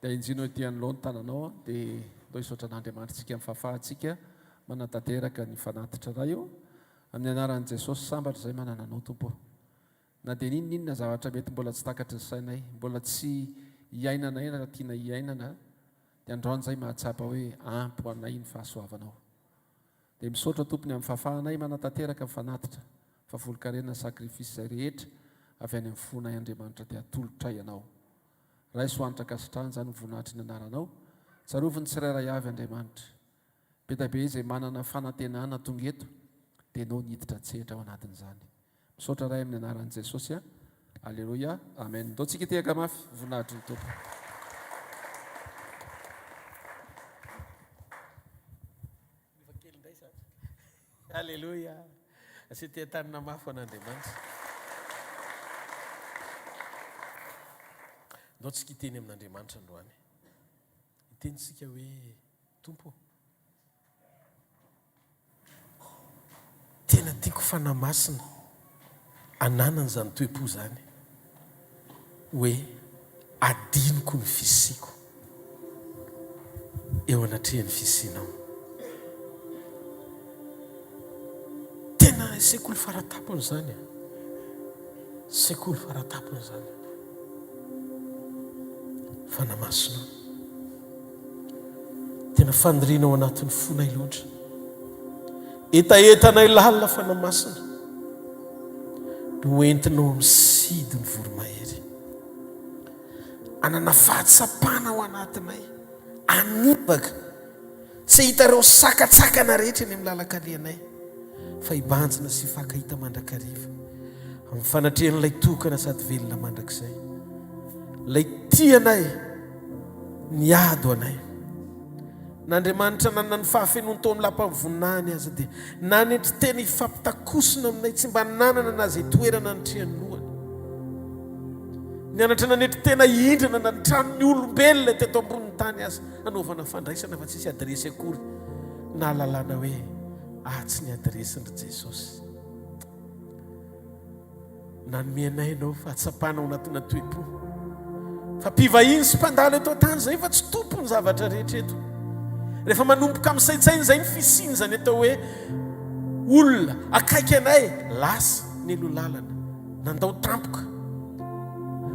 Dia injino ety anoloana ny tananao dia ndao hisaotra an'Andriamanitra tsika amin'ny fahafahantsika manatanteraka ny fanatitra Ray o. Amin'ny anaran'i Jesosy sambatra izay manana anao Tompo o. Na dia n'inon'inona zavatra mety mbola tsy takatry ny sainay, mbola tsy iainanay raha tiana hiainana, dia androany izay mahatsapa hoe ampy ho anay ny fahasoavanao. Dia misaotra Tompo ny amin'ny fahafahanay manatanteraka ny fanatitra fa volon-karena sacrifice izay rehetra avy any amin'ny fonay Andriamanitra dia atolotray Anao. Raiso hanitra ankasitrahana izany ho voninahitry ny anaranao. Tsarovy ny tsirairay avy Andriamanitra. Be dia be izay manana fanantenana tonga eto dia Ianao niditra an-tsehatra ao anatin'izany. Misaotra Ray amin'ny anaran'i Jesosy a. Aleloia. Amen. Ndao tsika hitehaka mafy voninahitry ny Tompo. Efa kely indray izany. Aleloia. Asio teha-tanana mafy ho an'Andriamanitra. Ndao tsika hiteny amin'Andriamanitra androany. Hiteny tsika hoe Tompo ô. Tena tiako Fanahy Masina ananana izany toe-po izany hoe adinoko ny fisiako eo anatrehan'ny fisianao. Tena sekoly faratapony izany e. Sekoly faratapony izany. Fanahy Masina. Tena faniriana ao anatin'ny fonay loatra. Hetahetanay lalina Fanahy Masina no entinao amin'ny sidin'ny voromahery. Hanana fahatsapana ao anatinay, hanipaka, tsy hahita ireo sakantsakana rehetra eny amin'ny lalan-kalehanay, fa hibanjina sy hifankahita mandrakariva amin'ny fanatrehan'ilay tokana sady velona mandrakizay, ilay tia anay. Niady ho anay. Na Andriamanitra nanana ny fahafenoany tao amin'ny lapan'ny voninahiny aza dia nanetry tena hifampitakosona aminay, tsy mba nanana na izay toerana nitrehan'ny lohany. Nianatra nanetry tena hindrana na ny tranon'ny olombelona teto ambonin'ny tany aza hanaovana fandraisana fa tsisy adiresy akory nahalalana hoe atsy ny adiresin-dry Jesosy. Nanome anay ianao fahatsapana ao anatina toe-po fa mpivahiny sy mpandalo eto an-tany izay fa tsy tompony zavatra rehetra eto. Rehefa manomboka misaintsaina izay ny fisiany izany atao hoe olona akaiky anay lasa nelo lalana nandao tampoka.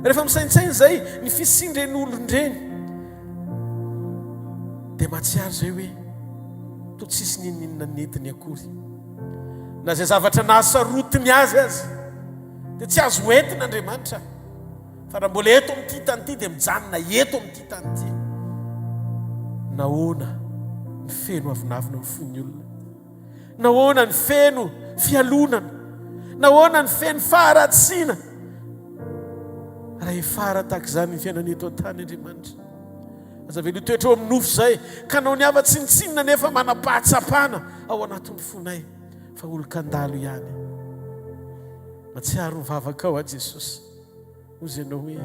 Rehefa misaintsaina izay ny fisian'ireny olon-dreny dia mahatsiaro izay hoe toa tsisy n'inon'inona nentiny akory. Na izay zavatra nahasarotiny azy aza dia tsy azo entina Andriamanitra fa raha mbola eto amin'ity tany ity dia mijanona eto amin'ity tany ity. Nahoana ny feno avonavona ny fon'ny olona? Nahoana ny feno fialonana? Nahoana ny feno faharatsiana? Raha hiafara tahaka izany ny fiainana eto an-tany Andriamanitra. Aza avela hitoetra ao amin'ny nofo izay, ka nao ny hafa tsinontsinona nefa manam-pahatsapana ao anatin'ny fonay fa olon-kandalo ihany. Matsiaro ny vavakao aho Jesosy. Hozy ianao hoe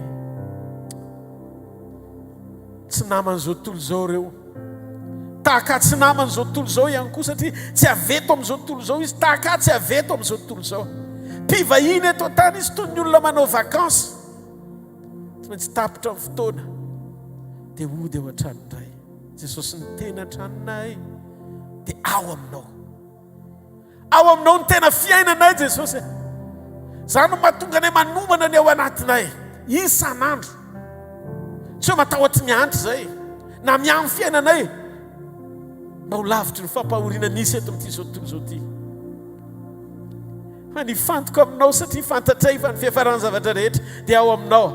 tsy naman'izao tontolo izao ireo. Tahaka tsy naman'izao tontolo izao ihany koa satria tsy avy eto amin'izao tontolo izao izy, tahaka tsy avy eto amin'izao tontolo izao. Mpivahiny eto an-tany izy toy ny olona manao vacances. Tsy maintsy tapitra ny fotoana dia hody ao an-trano indray. Jesosy ny tena tranonay dia ao aminao. Ao aminao ny tena fiainanay Jesosy e. Zany no mahatonga anay manomana ny ao anatinay isan'andro. Tsy hoe matahotry ny andro izay na miahy ny fiainanay mba ho lavitry ny fampahoriana misy eto amin'ity izao tontolo izao ity. Fa nifantoka aminao satria fantatray fa ny fiafaran'ny zavatra rehetra dia ao aminao.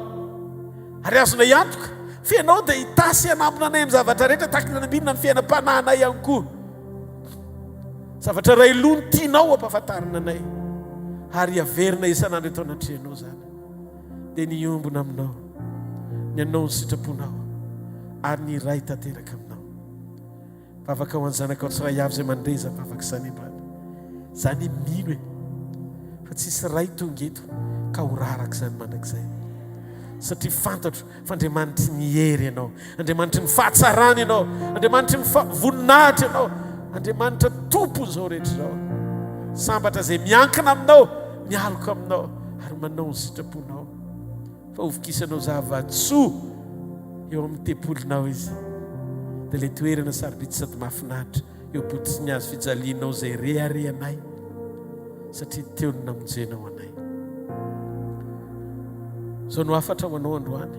Ary azonay antoka fa ianao dia hitahy sy hanambina anay amin'ny zavatra rehetra tahaka ny nanambinana ny fiainam-panahinay ihany koa. Zavatra iray loha no tianao hampahafantarina anay ary haverina isan'andro eto anatrehanao izany. Dia ny hiombona aminao, ny hanao ny sitraponao ary ny hiray tanteraka aminao. Vavaka ho an'ny zanakao tsiray avy izay mandre izany vavaka izany androany. Za anie mino e, fa tsisy ray tonga eto ka ho raraka izany mandrakizay. Satria fantatro fa Andriamanitry ny hery ianao, Andriamanitry ny fahatsarana ianao, Andriamanitry ny voninahitra ianao, Andriamanitra tompon'izao rehetra izao. Sambatra izay miankina aminao, mialoka aminao ary manao ny sitraponao. Fa hovokisanao zava-tsoa eo amin'ny tempolinao izy, dia ilay toerana sarobidy sady mahafinaritra eo am-pototry ny hazo fijalianao izay reharehanay, satria teo no namonjenao anay. Izao no hafatra ho anao androany,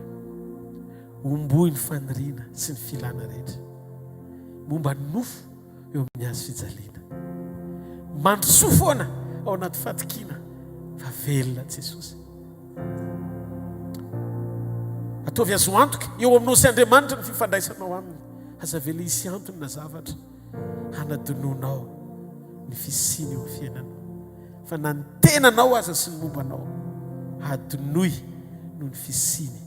homboy ny faniriana sy ny filana rehetra momba ny nofo eo amin'ny hazo fijaliana. Mandrosoa foana ao anaty fatokiana fa velona Jesosy. Ataovy azo antoka eo aminao sy Andriamanitra ny fifandraisanao aminy. Aza avela hisy antony na zavatra hanadinoanao ny fisiany eo amin'ny fiainanao. Fa na ny tenanao aza sy ny momba anao, hadinoy noho ny fisiany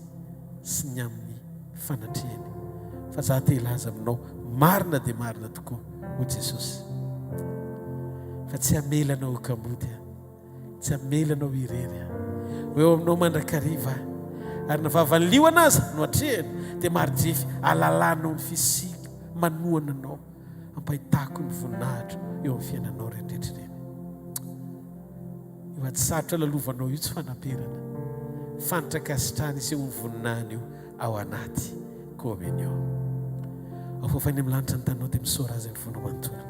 sy ny amin'ny fanatrehany. Fa za te hilaza aminao, marina dia marina tokoa, hoy Jesosy, fa tsy hamela anao ho kamboty Aho. Tsy hamela anao irery aho. Ho eo aminao mandrakariva aho. Ary na vavan'ny liona aza no atrehina, dia marijefy alalanao ny fisiako manohana anao, ampahitako ny voninahitro eo amin'ny fiainanao ireny rehetra ireny. Io ady sarotra lalovanao io tsy fanaperana. Fanitra ankasitrahana isehoan'ny voninahiny io ao anaty kominio. Afoafainy amin'ny lanitra ny taninao dia misaora azy ny fonao manontolo.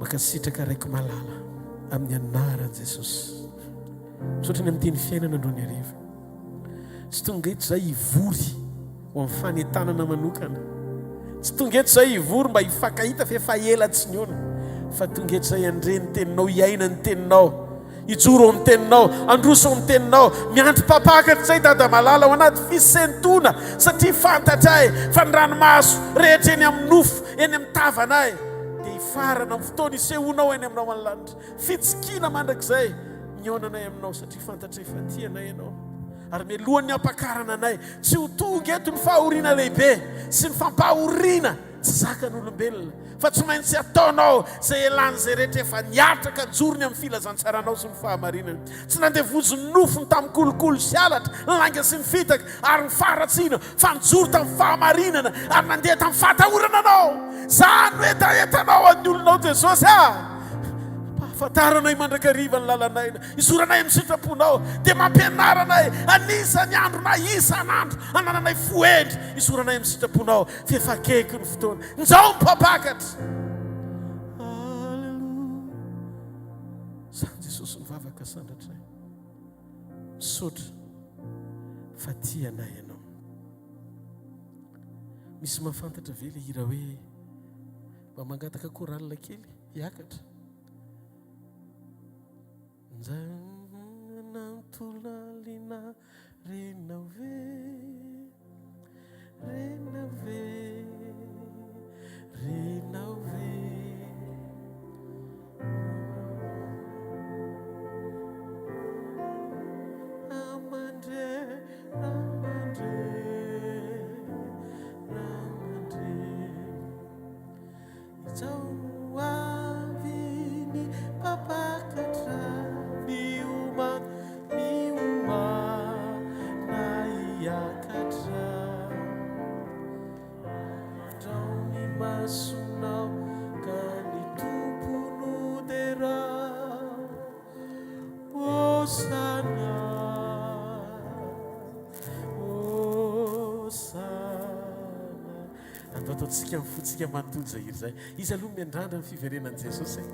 Mankasitraka Raiko malala amin'ny anaran'i Jesosy. Misaotra ny amin'ny teny fiainana androany hariva. Tsy tonga eto izay hivory ho amin'ny fanentanana manokana. Tsy tonga eto izay hivory mba hifankahita fa efa ela tsy nihaona. Fa tonga eto izay handre ny teninao, hiaina ny teninao. Hijoro ao amin'ny teninao, handroso ao amin'ny teninao, miandry mpampakatra izay Dada malala ao anaty fisentoana satria fantatray fa ny ranomaso rehetra eny amin'ny nofo, eny amin'ny tavanay dia hifarana amin'ny fotoana hisehoanao eny aminao any lanitra. Fitsikiana mandrakizay nihaonanay aminao satria fantatray fa tia anay ianao. Ary mialohan'ny hampakarana anay, tsy ho tonga eto ny fahoriana lehibe sy ny fampahoriana tsy zakan'olombelona, fa tsy maintsy ataonao izay elan'izay rehetra efa niaritra ka njorony amin'ny filazantsaranao sy ny fahamarinana. Tsy nandevozin'ny nofony tamin'ny kolikoly sy halatra, ny lainga sy ny fitaka ary ny faharatsiana, fa nijoro tamin'ny fahamarinana ary nandeha tamin'ny fahatahorana Anao. Izany no hetahetanao an'ny olonao Jesosy a! Ampahafantaranay mandrakariva ny lalan'aina, izoranay amin'ny sitraponao, dia mampianara anay anisan'ny andronay isan'andro, anananay fo hendry, izoranay amin'ny sitraponao. F'efa akaiky ny fotoana. Njao ny mpampakatra. Aleloia. Zany Jesosy mivavaka sandratray. Misaotra fa tia anay ianao. Misy mahafantatra ve le hira hoe mba mangataka chorale kely hiakatra? Izao ho avy ny mpampakatra miomana, miomana hiakatra. Andrao ny masonao ka ny Tompo no derao. Hosana, Hosana. Andao ataontsika amin'ny fontsika manontolo izay hira izay. Iza aloha no miandrandra ny fiverenan'i Jesosy e?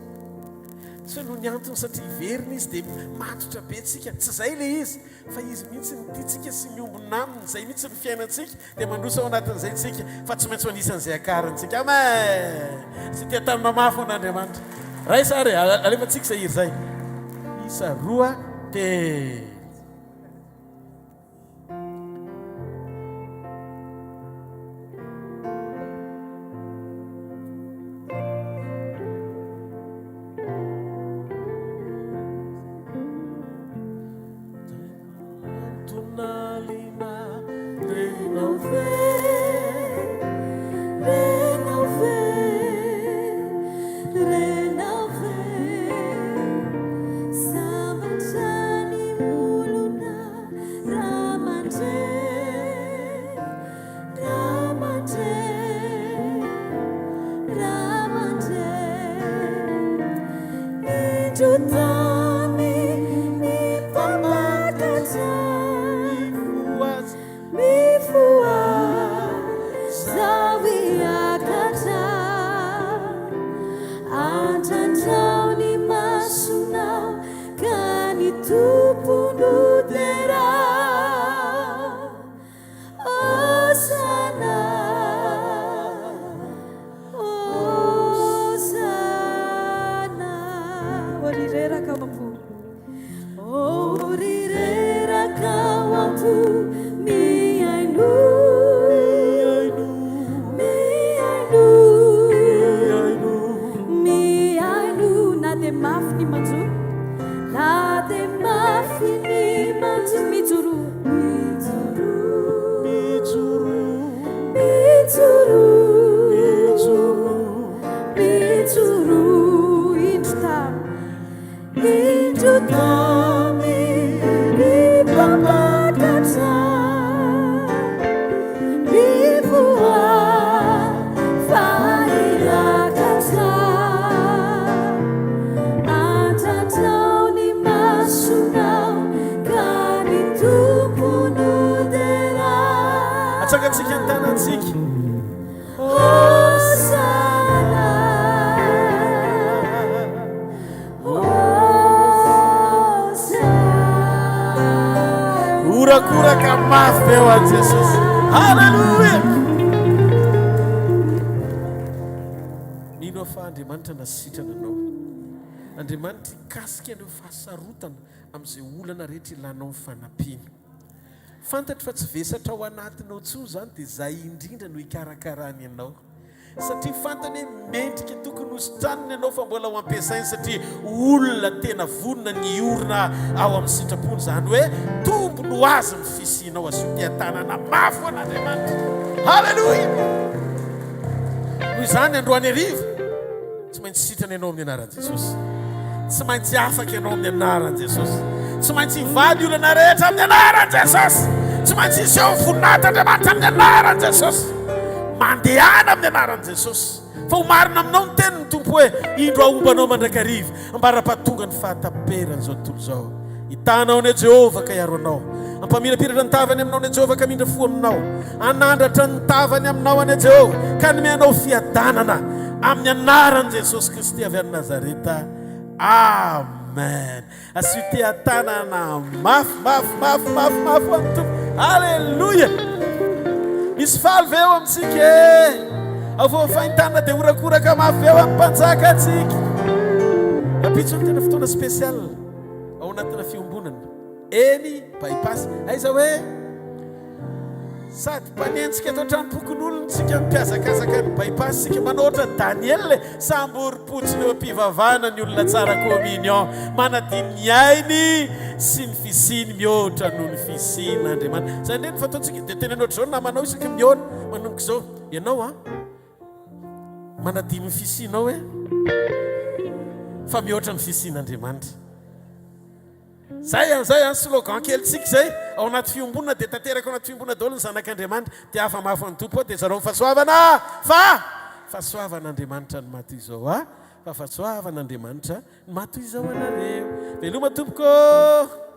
Tsy hoe noho ny antony satria hiverina Izy dia matotra be tsika. Tsy izay ilay izy, fa Izy mihitsy no tiantsika sy miombona Aminy. Izay mihitsy no fiainantsika. Dia mandroso ao anatin'izay tsika, fa tsy maintsy ho anisan'izay akarintsika. Amen! Tsy tia tany mamaha foana Andriamanitra. Raisa ary e, alefantsika izay hira izay. Isa, roa, telo. Atsangantsika ny tanantsika. Horakoraka mafy be ho an'i Jesosy. Haleloia! Mino aho fa Andriamanitra nasitrana anao. Andriamanitra hikasika an'ireo fahasarotana amin'izay olana rehetra ilanao ny fanampiana. Fantatro fa tsy vesatra ao anatinao intsony izany dia izay indrindra no hikarakarany anao. Satria fantany hoe mendrika tokony ho sitranina ianao fa mbola ho ampiasainy satria olona tena vonona ny hiorina ao amin'ny sitrapony izany hoe tombony ho azy ny fisianao asio teha-tanana mafy ho an'Andriamanitra. Haleloia! Noho izany androany hariva Tsy maintsy sitrana ianao amin'ny anaran'i Jesosy. Tsy maintsy afaka ianao amin'ny anaran'i Jesosy. Tsy maintsy hivaha ny olana rehetra amin'ny anaran'i Jesosy. Tsy maintsy hiseho ny voninahitr'Andriamanitra amin'ny anaran'i Jesosy. Mandehana amin'ny anaran'i Jesosy. Fa ho marina aminao ny tenin'ny Tompo hoe, Indro aho homba anao mandrakariva, ambara-pahatonga ny fahataperan'izao tontolo izao. Hitaha anie Jehovah ka hiaro anao. Hampamirapiratra ny tavany aminao anie Jehovah ka hamindra fo aminao. Hanandratra ny tavany aminao anie Jehovah ka hanome anao fiadanana. Amin'ny anaran'i Jesosy Kristy avy any Nazareta. Amen. Asio teha-tanana mafy, mafy, mafy, mafy, mafy ho an'ny Tompo. Aleloia. Misy faly ve eo amintsika e? Avoafain-tanana dia horakoraka mafy ve eo amin'ny mpanjaka antsika? Rahampitso ny tena fotoana spécial. Ao anatina fiombonana. Eny bypass. Aiza hoe? Sady mpanenjika eto an-tranom-pokonolona isika no mpihazakazaka ny bypass isika. Manao ohatran'i Daniel e! Samborim-potsiny eo am-pivavahana ny olona tsara communion. Manadino ny ainy sy ny fisiany mihoatra noho ny fisian'Andriamanitra. Izay indray no fataontsika. Dia teneno ohatr'izao ny namanao isaky ny mihaona. Manomboka izao. Ianao an! Manadino ny fisianao e! Fa mihoatra ny fisian'Andriamanitra. Zay an, zay an, slogan kelintsika izay, ao anaty fiombonana dia tanteraka ao anaty fiombonana daholo ny zanak'Andriamanitra, dia hafa mafy an'ny Tompo ao dia zarao ny fahasoavana fa fahasoavan'Andriamanitra ny maha toy izao ahy, fa fahasoavan'Andriamanitra ny maha toy izao anareo. Veloma tompoko ô!